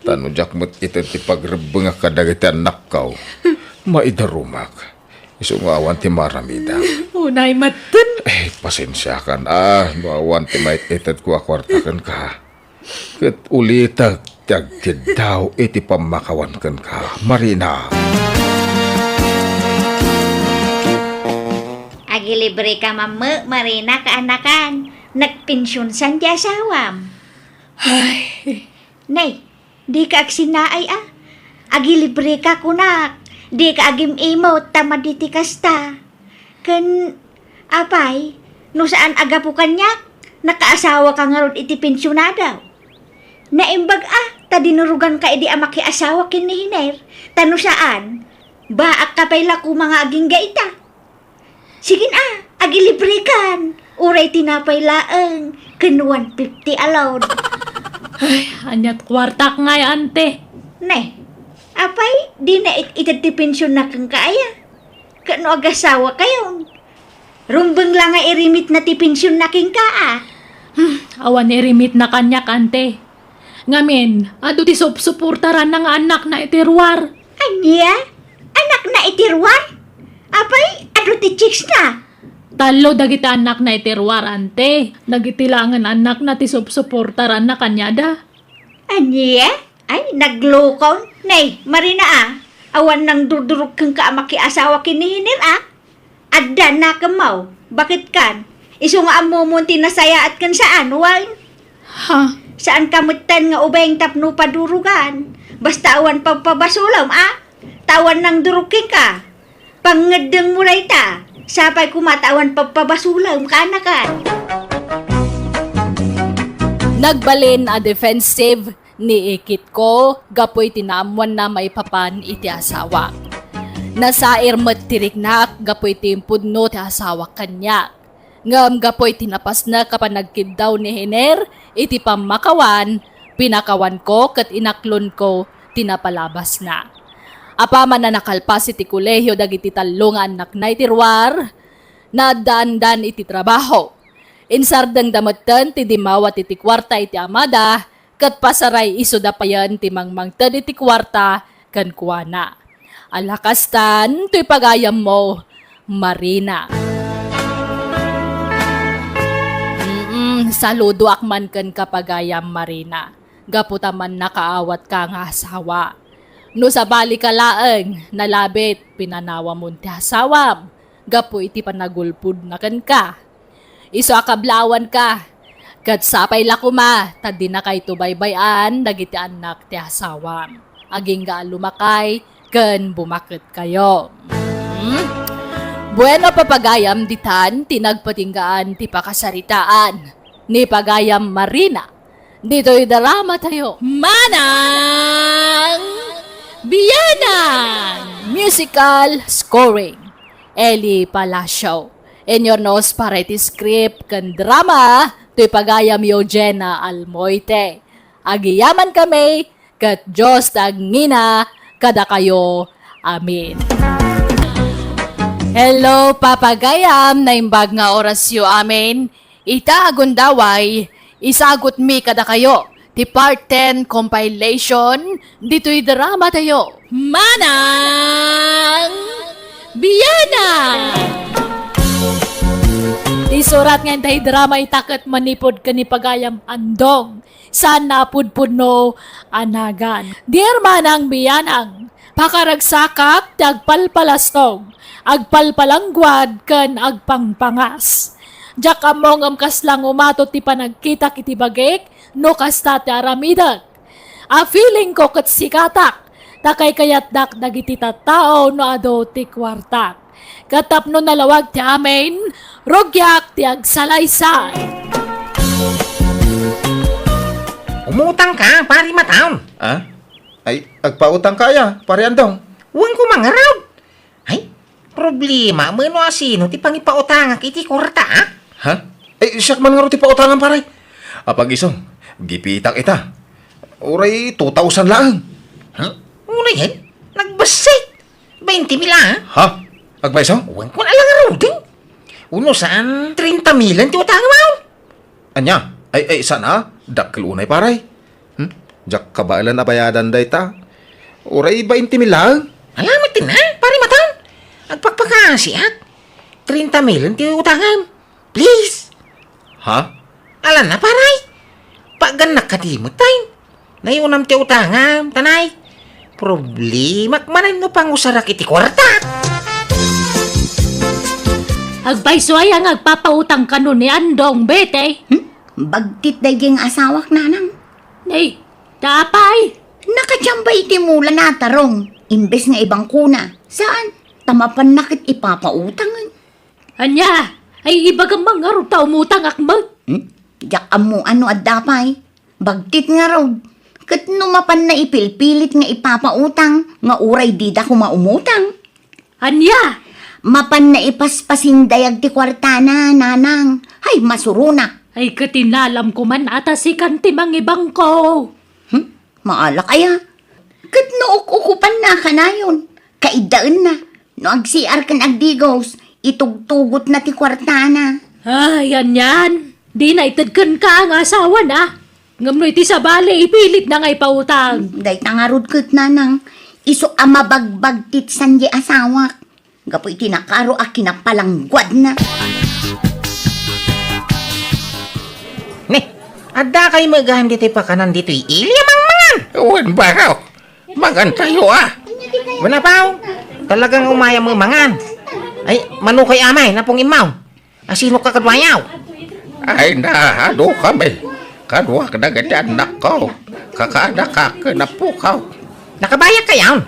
Ta no diak met ited ti pagrebbengak kadagiti annakko, maidarumak. Isu nga awan ti maramidam. Unay metten. Eh, pasensiakan, ah, no awan ti maited ko a kuarta kenka. Ket ulitek ti agkiddaw iti pammakawan kenka, Marina. Agilibreka mammo, Marina, kaanakan. Nagpensionsan ti asawam. Ay. Nay, dika agsinaay a. Agilibreka kunak. Dika agim-imot ta madi ti kasta. Ken, apay, no saan a gapu kaniak, nakaasawaka ngarud iti pensionado. Naimbag a, ta dinuruganka idi a makiasawa ken ni Hiner, ta no saan, baakka pay la koma nga agingga ita. Sige na, agilibrekan. Uray tinapay laeng, ken one fifty a load. Ay, aniat kuartak ngay, ante? Ne, apay, di na it-, ited ti pensionna kenka aya? Ket no agasawakayon, rumbeng la nga irimitna ti pensionna kenka, a? Hmm, awan irimitna kaniak, ante. Ngamin, adu ti supsuportaranna nga annakna iti ruar. Ania? Annakna iti ruar? Apay, adu ti chicks na? Tallo dagiti annakna iti ruar, ante. Dagiti laengen annakna ti supsuportaranna kaniada. Ania? Ay, naglukon. Nay, Marina, a. Awan nangdurdurog kenka a makiasawa ken ni Hiner, a. Adda nakemmo, baket kan? Isu nga ammomon ti nasayaat ken saan, wen? Ha? Saanka metten nga ubeng tapno padurugan. Basta awan pagpabasolem, a? Ta awan nangdurog kenka. Pangngeddengmo dayta. Sapay koma ta awan pagpabasolem, kaanakan. Nagbalin a defensive ni Ikitko gapu iti naammoanna maipapan iti asawa. Nasair met ti riknak gapu iti impudno ti asawak kaniak. Ngem gapu iti napasnek a panagkiddaw ni Hiner iti pammakawan, pinakawanko ket inaklonko ti napalabasna. Apaman a nakalpas iti kolehio dagiti tallo nga annakna iti ruar, naaddaandan iti trabaho. Insardengda metten ti dimmawat iti kuarta iti amada, ket pasaray isuda payen ti mangmangted iti kuarta kenkuana. Ala kastan toy pagayammo, Marina. Mm, saludoak man kenka, pagayam Marina, gapu ta mannakaawatka nga asawa. No sabalika laeng, nalabit pinanawamon ti asawam gapu iti panagulpodna kenka. Isu a kablawanka, ket sapay la koma ta dinakayto baybay-an dagiti annak ti asawam. Agingga a lumakay ken bumaketkayo. Hmm? Bueno, papagayam, ditan ti nagpatinggaan ti pakasaritaan ni Pagayam Marina ditoy drama tayo. Manang Biyanang! Musical scoring, Eli Palacio. Inyo no para iti script ken drama toy pagayam, Eugenia Almoite. Agyamankami ket Dios ti agngina kadakayo. Amen. Hello, papagayam, naimbag nga orasyo amin. Ita a gundaway, isagutmi kadakayo ti part ten compilation ditoy drama tayo. Manang Biyanang! Ti surat nga intay drama ita ket manipud ken ni Pagayam Andong. Saan a pudpudno a nagan. Dear Manang Biyanang, pakaragsakak ti agpalpalastog, agpalpalangguad, ken agpangpangas. Diak ammo ngem kasla umato ti panagkitak iti bagik no kasta ti aramidek. A feeling ko ket sikatak, ta kaykayatdak dagiti tattao no adu ti kuartak. Ket tapno nalawag ti amin, rugiak ti agsalaysay. Umutang ka, Pari Mataon. Ah? Ay, agpautang ka aya, Pari Andong? Wen ko mangarud. Ay, problema, mano a sino ti pangipautangak iti kuarta, ah? Ha? Ay, siak man ngarud ti pautangan, pare. Apag-isu, gipitak ita. Uray two thousand laeng. Ha? Uray, eh? Nagbassit. Bainte mil, ah? Ha? Agpayso? Wen ko na lang ngaruden. Uno saan, treinta mil ti utangam. Ania? Ay, ay, saan a? Dakkel unay, pare. Hmm? Diak kabaelan a bayadan dayta. Uray bainte mil laeng. Ala met, Pare Mataon. Agpakpakasiak. Treinta mil ti utangam. Please. Ha? Ala na, pare. Pagannak kadi met, tay. Nay, unam ti utangam, tanay. Problemak manen no pangusarak iti kuarta. Agpayso aya nga agpapautang kano ni Andong, Betty? Hmm? Bagtit daydi nga asawak, nanang. Nay, ta apay? Nakadiamba iti mula na, tarong. Imbes nga ibangkona. Saan? Ta mapanna ket ipapautangen. Ania? Ay, ibagam man ngarud ta umutangak met. Hmm? Diak ammo no adda pay. Bagtit ngarud. Ket no mapanna ipilpilit nga ipapautang, nga uray dida koma umutang. Ania? Mapanna ipaspasindayag ti kuartana, nanang. Ay, masuronak. Ay, ket inalam ko man a ta sikan ti mangibangko. Hmm? Maalak aya? Ket no uk-ukupanna kanayon, kaiddaenna. No agsiar ken agdigos, itugtugotna ti kuartana. Ay, anian. Dina ited kenka nga asawana. Ngem no iti sabali, ipilitna nga ipautang. Dayta ngarud ket, nanang, isu a mabagbagtit saan ti asawak. Gapu iti nakaro a kinapalangguadna. Ne, adda kay megan ditoy pakanan ditoy ili a mangmangan. Wen, baro. Mangan tayo, ah. Wen, apaw. Talagang umay a mangan. Ay, mano kay amay, napong immaw. Asino ka kadua, yaw? Ay, naadu kami. Kaduak dagiti annakko. Kakaanakak ken apok. Nakabayad kayon?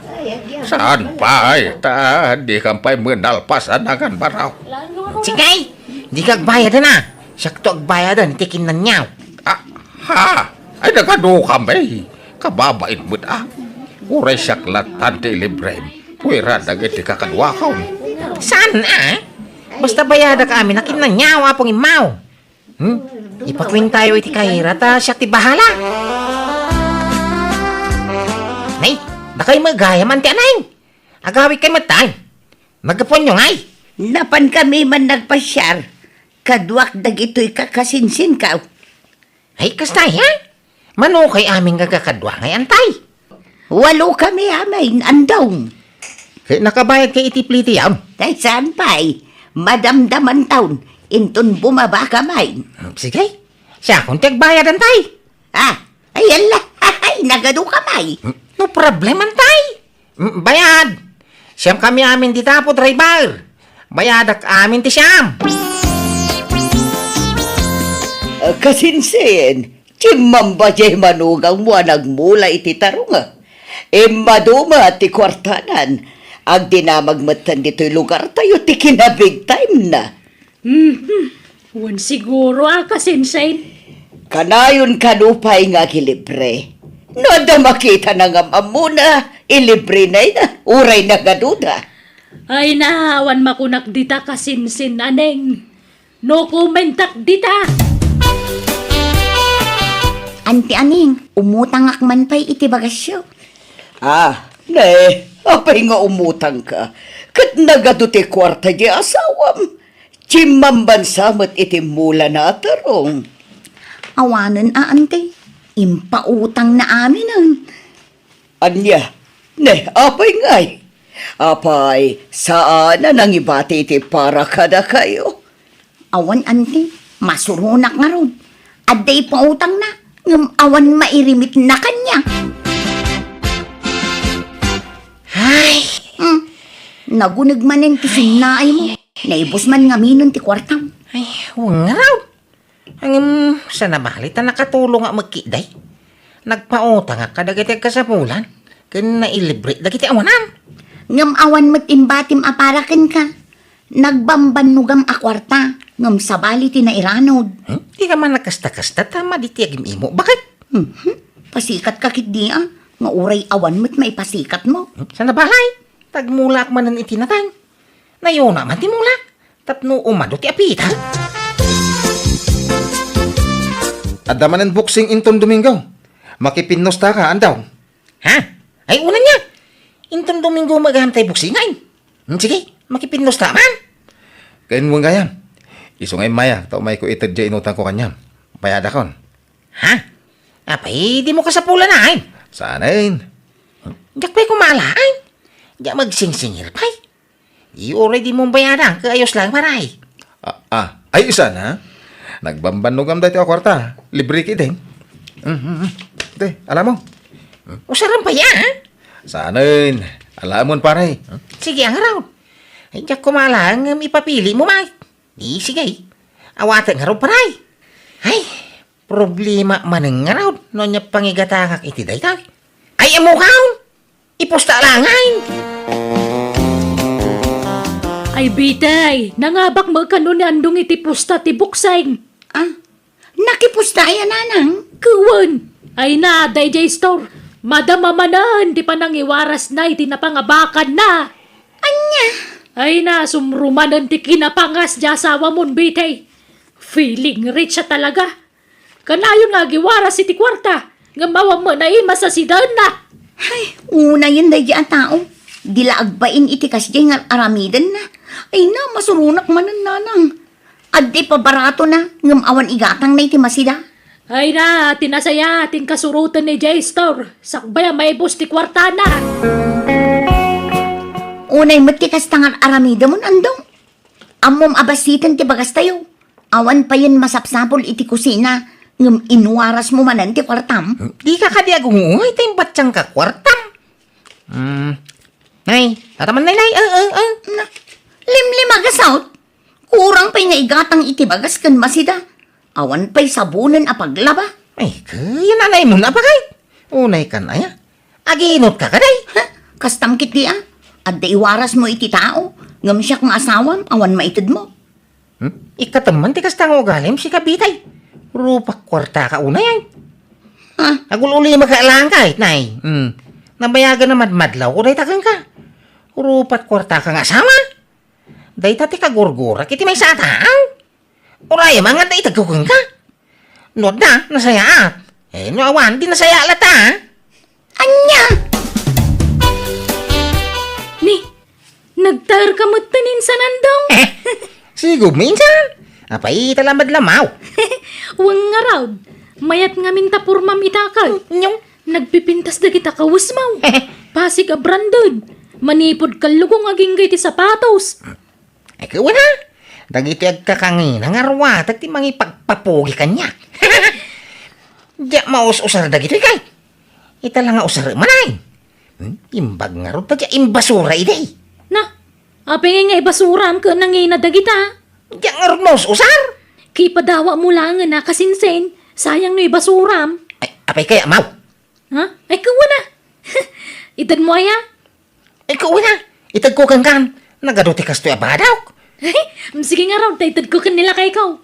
Saan pay? Ta, di kan pay menalpas a nangan, baro. Sige, di ka agbayadan, ah. Siakto agbayadan iti kinanyaw. Ah, ha? Ay, nagadu kami. Kababain met, ah. Uray siak lattan ti ilibrem. Puera dagiti kakaduakon. Saan, ah? Basta bayadak amin a kinanyaw, Apong Immaw. Hmm? Ipakuentayo iti kahira ta siak ti bahala. Nay, dakay met gayam, Anti Anay. Agawid kay met tay. Naggapuanyo ngay? Napan kami man nagpasiar. Kaduak dagitoy kakasinsinkaw. Ay, kasta, ha? Mano kay amin nga kakadua ngay, Antay? Walo kami amin, Andong. Kay nakabayad kay iti plitiam? Ay, saan pay? Madamdaman taon, inton bumaba ka may. Hmm, sige. Siakon ti agbayad, Antay. Ah, ay, ala. Ay, nagadu ka may. Hmm, no problem, Antay. Hmm, bayad. Siam kami amin dita, apo driver. Bayadak amin ti siam. Ah, kasinsin, Chimmamba jay manugangmo a nagmula iti tarunga. Immaduma ti kuartanan. Agdinamag metten ditoy lugartayo ti kinabig time na. Mhm. Wen siguro a kasinsin. Kanayon kano pay nga agilibre. No adda makita na nga ammona, ilibre na ida, uray nagaduda. Ay na, awan makunak dita kasinsin, aneng. No commentak dita. Anti Aning, umutangak man pay iti bagasyo. Ah, ne, apay nga umutangka? Ket nagadu ti kuarta di asawam. Chimmambansa met iti mula na a tarong. Awanen a, anti. Impautang na aminen. Ania? Ne, apay ngay? Apay, saan a nangibati iti para kadakayo? Awan, anti. Masuronak ngarud. Adda ipautangna, ngem awan mairimit na kaniak. Ay! Hmm. Naguneg manen ti sinnaaymo. Naibus man ngaminen ti kuartam. Ay, wen ngarud. Ngem, saan a bali ta nakatulong a met ketdi. Nagpautangak kadagiti agkasapulan, ken nailibre dagiti awanan. Ngem awan met imbatim a para kenka. Nagbambannogam a kuarta, ngem sabali ti nairanud. Hmm? Dika man nagkasta-kasta ta madi ti agim-imo. Bakit? Mhm. Pasikatka ketdi a, nga uray awan met maipasikatmo. Hmm? Saan a bali? Tagmulaak manen iti nateng. Nayona man ti mulak, tapno umadu ti apita. Adda manen boxing inton Domingo. Makipinnostaka, andaw. Ha? Ay, una niya. Inton Domingo met gayam tay boxing, ay. Hmm, sige, makipinnostaka man. Ken wen gayam. Isu nga immay, ta umayko ited diay inutangko kaniam. Bayadakon. Ha? Apay, dimo kasapulan, ay? Saanen. Diak pay kumala, ay. Diak magsingsingir pay. Di uray dimo bayadan, ket ayos lang, pare. Ah, ah, ay, saan a? Nagbambannogam daytoy a kuarta. Libre ketdin. Mhm, mhm. Te, alamon. Usarem pay, a? Saanen. Alamon, pare. Sige, ngarud. Ay, diak kumala, ngem ipapilimo, Mike. Di, sige. Awatek ngarud, pare. Ay, problema manen ngarud no ania pangigatangak iti dayta. Ay, ammok, ipusta laeng. Ay, bitay, nangabak met kano ni Andong iti pusta ti boxing. Ah, nakipusta aya, nanang? Ket wen. Ay na, daydiay store. Madama manen ti panangiwarasna iti napangabakanna. Ania? Ay na, sumrumanen ti kinapangas ti asawamon, bitay. Feeling rich a talaga. Kanayon nga agiwaras iti kuarta, ngem awan met naimas a sidaenna. Ay, unayen daydi a tao. Di la agbain iti kasdiay nga ar-aramidenna. Ay na, masuronak manen, nanang. Adda ipabaratona, ngem awan igatangna iti masida. Ay na, ti nasaya, ti inkasuroten ni Jay Store, sakbay a maibus ti kuartana. Unay met ti kasta nga ar-aramidemon, Andong. Ammom a bassiten ti bagastayo. Awan payen masapsapul iti kusina, ngem inwarasmo manen ti kuartam. Dika kadi agungoy ta imbatangka kuartam. Hmm. Nay, tataman, nay, nay. Eh, eh, eh. Na, limlim a gasawt. Kurang pay nga igatang iti bagas ken masida. Awan pay sabonen a paglaba. Ay, kayan anaymo na, apakay. Unay kan aya. Aginutka kadi? Ha? Kastam ketdi a. Adda iwarasmo iti tao. Ngem siak nga asawam, awan maitedmo. Hmm? Ikkatem man ti kasta nga ugalim, sika bitay. Rupak kuartaka unay, ay. Ah. Agul-ulimaka laeng kay, nay. Hmm. Nabayagan a madmadlawko dayta kenka. Rupak kuartaka nga asawa. Dayta ti kagurgurak iti maysa a tao. Uray man nga adda itedko kenka. No adda, nasayaat. Eh, no awan, di nasaya latta, a? Ania? Ni, nagtaerka metten insan, Andong? Sigud mo insan. Apay, ita la madlamaw. Wen ngarud, mayat ngamin ta pormam ita, kay. Nyong? Nagpipintas dagita kawesmaw. Pasig a branded. Manipud kallugong agingga iti sapatos. Ay, kuana, dagitoy agkakangina nga ruatek ti mangipagpapugi kaniak. Diak maus-usar dagitoy, kay. Ita la nga usarem, ay. Hmm? Imbag ngarud ta diak imbasura idi. Na, apay nga ibasuram ket nangina dagita? Diak ngarud maus-usar. Kipadawatmo laengen a kasinsin, sayang no ibasuram. Ay, apay kaya, maw? Ha? Ay, kuana. Itedmo aya? Ay, kuana. Itedko kenka, nagadu ti kastoy a badawk. Sige ngarud, ta itedko ken ni lakayko.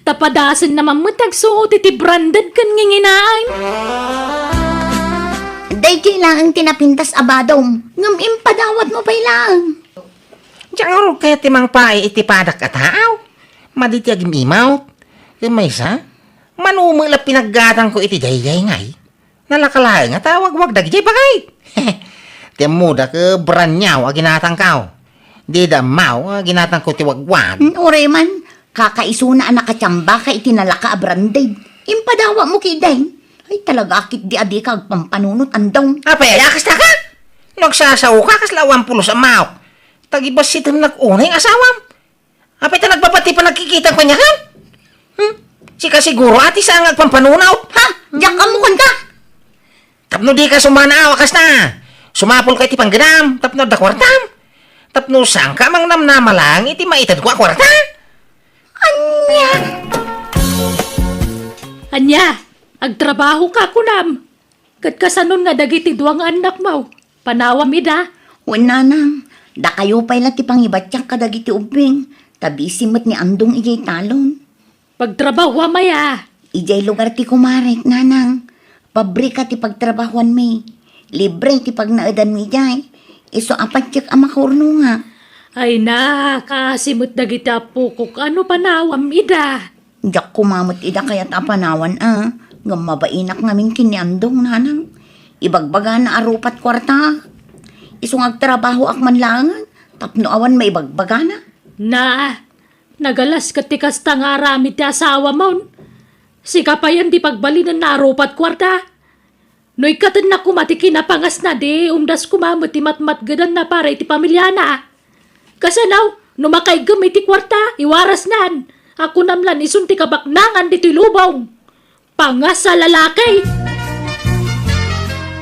Ta padasenna man met ti agsuot iti branded ken nginginaan. Daytoy laeng ti napintas a badom, ngem impadawatmo pay laeng. Diak ngarud kayat ti mangpaay iti padak a taaw. Madi ti agim-imawt. Ken maysa, mano met la pinaggatangko iti daydiay ngay. Nalaka laeng a tawagwag dagidiay bagay. Ti ammoda ket braniaw a ginatangko. Dida ammo a ginatangko ti wagwag. Mm, uray man, kakaisuna a nakatiambaka iti nalaka a branded. Impadawatmo ketdin. Ay, talaga, ketdi a dika agpampanunot, Andong. Apay, a kasta ka? No agsasaoka, kasla awan pulos a maok. Tagibassitem nak unay nga asawam. Apay ta nagbabati panagkikita kaniak? Hmm? Sika siguro, ati, saan nga agpampanunot? Ha? Diak ammo kanta? Tapno dika sumanaaw a kasta. Sumapulka iti panggedam, tapno adda kuartam. Tapno saanka a mangnamnama laeng iti maitedko a kuarta. Ania? Ania? Agtrabahoka, kunam? Ket kasanon nga dagiti dua nga annakmo? Panawam ida? Wen, nanang, dakayo pay la ti pangibatiak kadagiti ubbing, ta bisi met ni Andong idiay talon. Pagtrabahoam aya? Idiay lugar ti kumarek, nanang. Pabrika ti pagtrabahoanmi. Libre ti pagnaedanmi idiay. Isu a patiek a makaurnongak. Ay na, kaasi met dagiti appokok. Ano panawam ida? Diak koma met ida kayat a panawan a, ngem mabainak ngamin ken ni Andong, nanang. Ibagbagana a rupat kuarta. Isu nga agtrabahoak man laengen tapno awan maibagbagana. Na, nagalas ket ti kasta nga aramid ti asawamon. Sika payen ti pagbalinenna a rupat kuarta. No ikkatenna koma ti kinapangasna, di umdas koma met ti matmatgedanna para iti pamiliana. Kasano, no makaiggem iti kuarta, iwarasnan. A kunam lan isun ti kabaknangan ditoy lubong. Pangas a lalaki!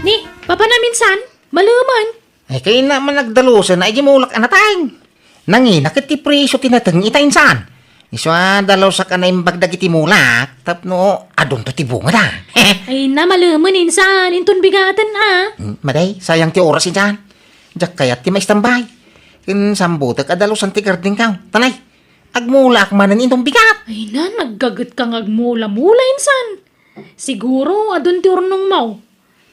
Ni, papanam insan, malemen. Ay, kayatna man nagdalusen a idiay mulak a nateng. Nangina ket ti presio ti nateng ita insan. Isu a dalusak a naimbag dagiti mulak tapno adunto ti bungada. Ay na, malemen insan, inton bigaten a. Hmm, maday, sayang ti oras insan. Diak kayat ti maistambay. Ken sambutek a dalusan ti gardenko. Tanay, agmulaak manen inton bigat. Ay na, naggagetka nga agmula-mula insan. Siguro, adun ti urnongmo.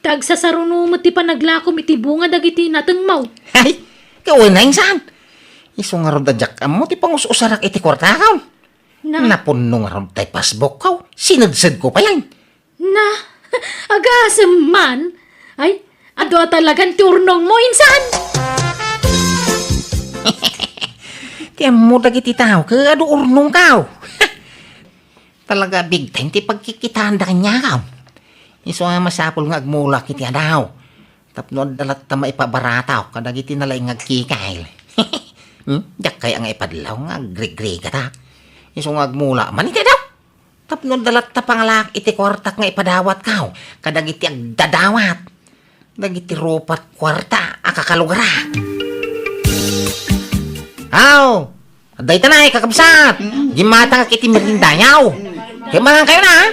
Ta agsasaruno met ti panaglakom iti bunga dagiti natengmo. Ay, kawen na insan. Isu ngarud a diak ammo ti pangus-usarak iti kuartakon. Na? Napunno ngarud tay passbookko. Sinedsedko payen. Na, agasem man. Ay, adu a talagan ti urnongmo, insan. Ti ammo dagiti tao, ket adu urnongko. Talaga, big time ti pagkikitaan da kaniak. Isu a masapul nga agmulak iti adaw. Tapno adda latta maipabaratak kadagiti nalaing nga agkikil. Hmm? Diak kayat nga ipadlaw nga agrigrigatak. Isu nga agmulak man iti adaw. Tapno adda latta pangalak iti kuartak nga ipadawatko kadagiti agdadawat. Dagiti rupat kuarta a kakalugarak. Aw! Adda ita nay, kakabsat! Mm. Gimmatangak iti meriendayo. Kaya mangan kayo na, ha?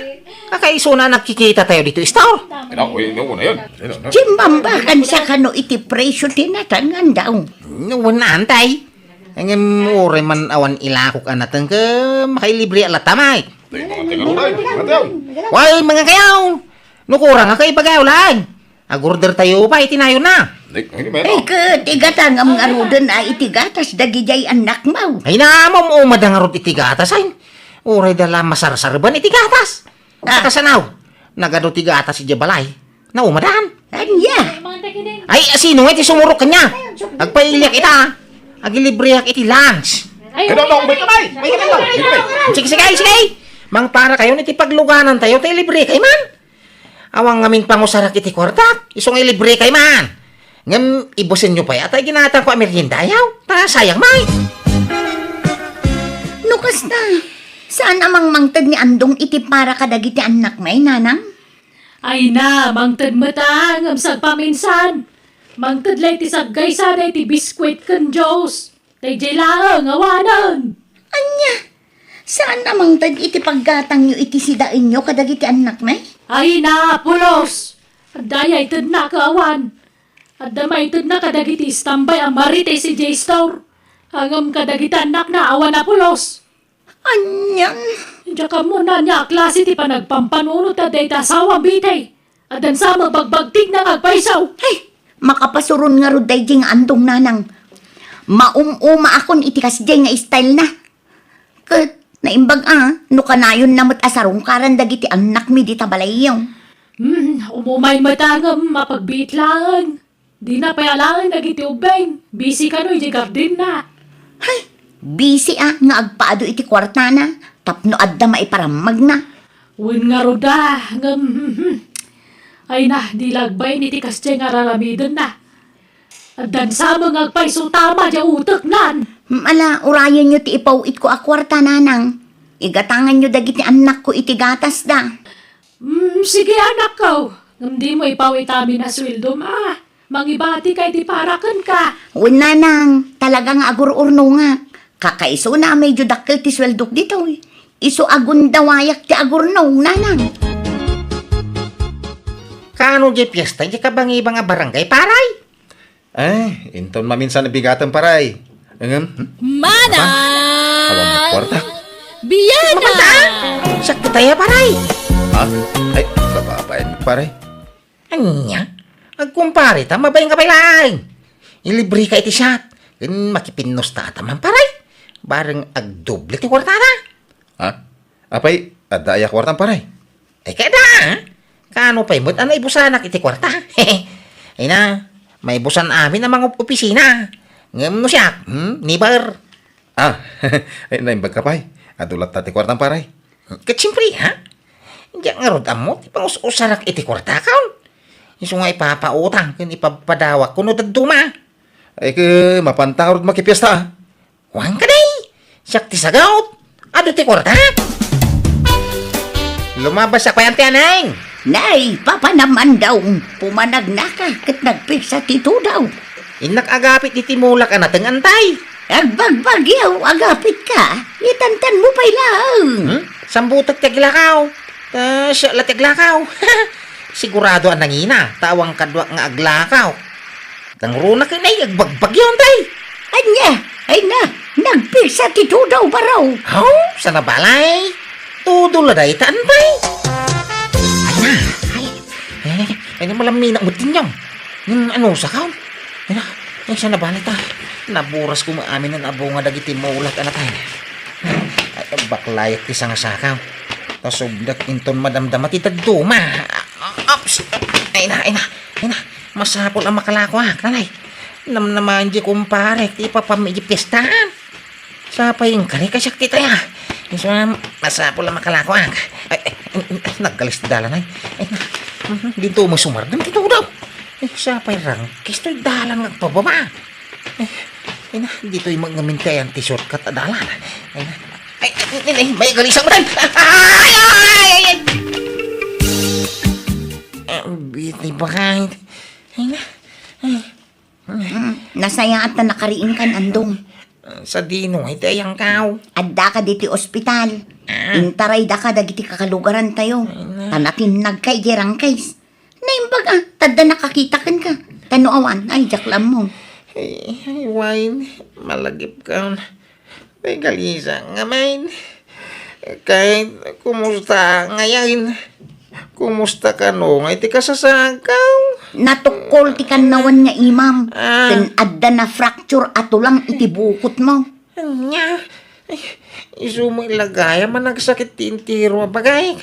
Kakaisuna a nagkikita tayo dito, istor. Ano, uy, ano, una yun? Ano, ano? Simmambakan sa kano iti presyo ti nateng, Andong. No, wen, antay. Ngem uray man awan ilakok a nateng, ke makailibre a latta, Mike. Tayo, mga taga-, mga taga-, Wal, mga kayaw! No kurang, kay ibagayo lang. Agorder tayo pa iti nayonna. Ay, ket igatangam ngaruden a iti gatas dagidiay annakmo. Ay, naamom umada ngarud iti gatas, ay. Uray da la masarsarban iti gatas. Ah. Kasanaw, nagadu ti gatas iti balay. Naumadan. Ania? Ay, sino nga iti sumurok kanya? Agpailiak ita, ah. Agilibriak iti lunch. Ay, ay, ay, ay, ay, ay, ay, ay, ay, ay, ay. Sige, sige, sige. Mangpara kayo iti pagluganan tayo, tayo libre kay man. Awan ngamin pangusarak iti kuartak, isu nga ilibre kay man. Ngem ibusenyo pay, atay ginatangko a meriendayaw. Ta sayang, may. No kasta, saan a mangmangted ni Andong iti para kadagiti annak, may, nanang? Ay na, mangted met a, ngem sagpaminsan. Mangted la iti saggaysada iti biskuit ken juice. Daydiay laeng, awanen. Ania? Saan a mangted iti paggatangyo iti sidaenyo kadagiti annakmi? Ay na, pulos! Adda aya itedna ket awan. Adda maitedna kadagiti istambay a Marites idiay store. Ngem kadagiti annakna awan a pulos. Anian? Diak ammo no ania a klase ti panagpampanuno ti adda iti asawam, Betty. Addan sa mabagbagtigna nga agpayso. Ay, makapasuron ngarud daydiay nga andong, nanang. Maum-umaakon iti kasdiay nga style na. Ket naimbag a, no kanayonna met a sarungkaran dagiti annakmi dita balayyo. Hmm, umumay met a ngem mapagbiit laeng. Dina pay alaen dagiti ubbing. Busy kano iti gardenna. Hay, busy a nga agpaadu iti kuartana tapno adda maiparammagna. Wen ngarud a, ngem, hmm, hmm. Ay na, di lagbain iti kasdiay nga raramidenna. Addan sa met nga agpayso tama diay uteknan. Hmm, ala, urayenyo ti ipaw-itko a kuarta, nanang. Igatanganyo dagiti annakko iti gatasda. Hmm, sige, anakko. Ngem dimo ipaw-it amin a sueldom a. Mangibatika iti para kenka. Wen, nanang, talaga nga agur-urnongak. Kakaisuna a medyo dakkel ti sueldok ditoy. Isu a gundawayak ti agurnong, nanang. Kaano diay fiesta diay kabangibang a barangay, paray? Ay, inton maminsan a bigatem, paray. Ngem, hmm? Mana! Awan mo kwarta? Biana! Siak ti taya, paray. Ha? Ay, kababain, paray. Ania? Agkumpareta, mabain ka pay laeng. Ilibreka iti shot. Ken makipinnusta ta man, paray. Bareng agdoble ti kuartana. Ha? Apay, adda aya kuartam, paray? Ay, kada, ah. Kaano pay met a naibusanak iti kuarta? Ay na, maibusan amin a mangop-opisina. Ngem no siak, hmm, never. Ah, ay, naimbag ka pay. Adu latta ti kuartam, paray. Ket siempre, ha? Diak ngarud ammo ti pangus-usarak iti kuartakaw. Isu nga ipapautang ken ipapadawak kuno dadduma. Ay, ke, mapanta ngarud makipiesta, ah. Kuan kadi, siak ti sagut. Adu ti kuarta. Lumabas a kuyan ti aneng. Nay, papanam andong, pumanagnaka ket nagpigsa ti tudaw. Innak agapit iti mulak a nateng, antay. Agbagbagyaw, agapit ka. Itantan mo pay laeng. Hmm? Sambutek ti aglakaw. Ta siak la ti aglakaw. Sigurado a nangina, ta awan kaduak nga aglakaw. Nangruna ken ay agbagbagyo, antay. Ania? Ay na, nagpigsa ti tudaw, baro. Aw, saan a balay? Tudo la dayta, antay. Ay na, ay, ay, ay, ay, malamina mo tinyong. Yung ano sa kaon? Ay na, ay, saan a balay ta? Naburas ko maamin ang abunga dagiti mulat, anatay. Ay, baklayak ti sangasakaw. Tasubdak inton madamdama ti dadduma. Ops! Ay na, ay na, ay na. Masapul a makalakoak, nanay. Namnaman di kumpare, ti ipapam iti piestahan. Sapay inkari ka siak ti taya. Isu, masapul a makalakoak. Ay, ay, ay, naggalis ti dalan, ay. Ay, mhm, dito mo sumardam ti tudaw. Ay, sapay rangkis to'y dalan nga agpababa. Ay, ay na, dito'y mag-, ngamin ti ayan ti shortcut a dalan. Ay na. Ay, ay, ay, ay, may galisang matay. Ay, ay, ay, ay, ay. Ah, bitay bakay. Ay na. Ay. Hmm, nasayaat ta nakariingkan, andong. Sadino iti ayangkaw? Adda ka diti ospital. Ah. Intarayda ka dagiti kakalugarantayo. Ay na. Ta natinnag ka iti rangkis. Naimbag a, tadda nakakita kenka. Ta no awan, ay, diak la ammo. Ay, ay, Wine, malagipkan. Ay, galisa ngamin. Kay, kumusta ngayon? Kumusta kano nga iti kasasakaw? Natukkol ti kannawan nga imam. Ah. Ken adda na fracture a tulang iti bukot mo. Anya? Ay, isu mo ilagaya managsakit ti entero a bagay.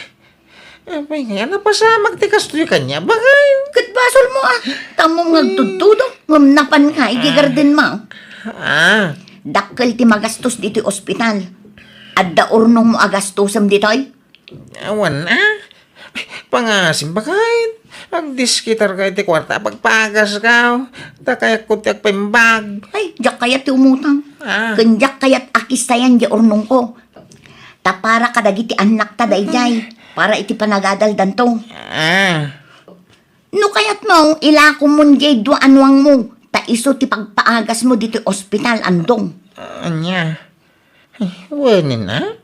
Apay nga, napasamak ti kastoy kanya, bagay. Ket basol mo, ah. Tammo nga agtudtudo, ngem napan ka, iti garden mo. Ah. Dakkel ti magastos ditoy ospital. Adda urnong mo a gastosem ditoy? Awan, ah. Pangasim, bagay. Agdiskitar ka iti kuarta, pagpagas ka. Ta kayat ko ti agpaimbag. Ay, diak kayat ti umutang. Ah. Ken diak kayat a kistayan di urnong ko. Ta para kadagiti annakta daydiay, para iti panagadaldanto. Ah. No kayatmo, ilakomon diay dua a nuangmo, ta isu ti pagpaagasmo ditoy ospital, andong. Ania? Ay, wen a?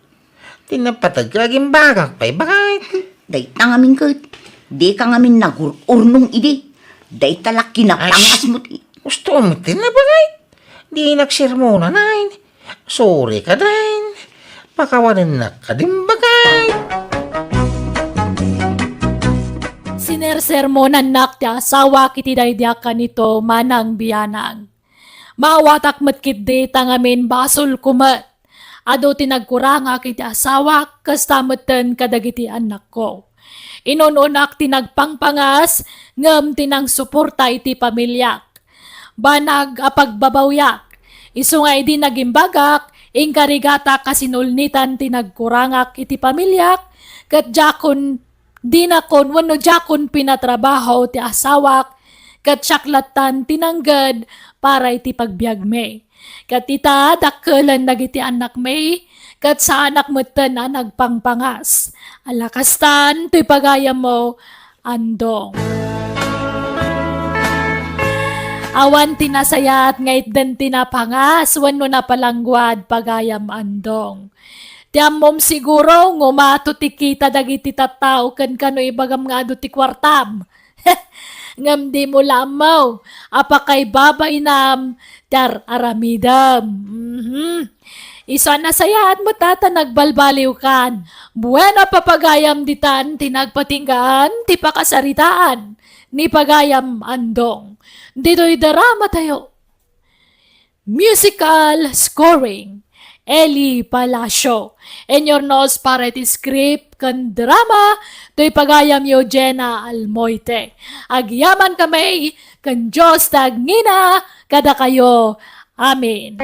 Ti napateg ka agimbagak pay, bakit? Dayta ngamin ket, dika ngamin nagur-urnong idi. Dayta la kinapangas met. Gusto met ti nabagay. Di nagsermonanayn. Sorry ka, Dayn. Pakawanennak ka din bagay. Sinersermonannak ti asawak iti daydi a kanito, manang bianang. Maawatak met ketdi ta ngamin basolko met. Adu ti nagkurangak iti asawak, kasta metten kadagiti annakko. Inun-unak ti nagpangpangas, ngem ti nangsuporta iti pamiliak. Banag a pagbabawyak. Isu nga idi nagimbagak, inkarigatak a sinulnitan ti nagkurangak iti pamiliak, ket diakon dinakon wenno diakon pinatrabaho ti asawak, ket siak lattan ti nangged para iti pagbiagmi. Ket ita, dakkelen dagiti annakmi, ket saanak metten a nagpangpangas. Ala kastan toy pagayammo, Andong. Awan ti nasayaat nga itden ti napangas wenno napalangguad, pagayam Andong. Ti ammom siguro nga umato ti kita dagiti tattao ken kano ibagam nga adu ti kuartam. Ngem dimo la ammo a pakaibabainam ti ar-aramidem. Mhm. Isu a nasayaat met ta nagbalbaliwkan. Bueno, papagayam ditan ti nagpatinggaan ti pakasaritaan ni pagayam Andong. Ditoy drama tayo. Musical scoring, Eli Palacio. Inurnos para iti script ken drama, toy pagayam Eugenia Almoite. Agyaman kami ken Dios ti agngina kadakayo. Amen.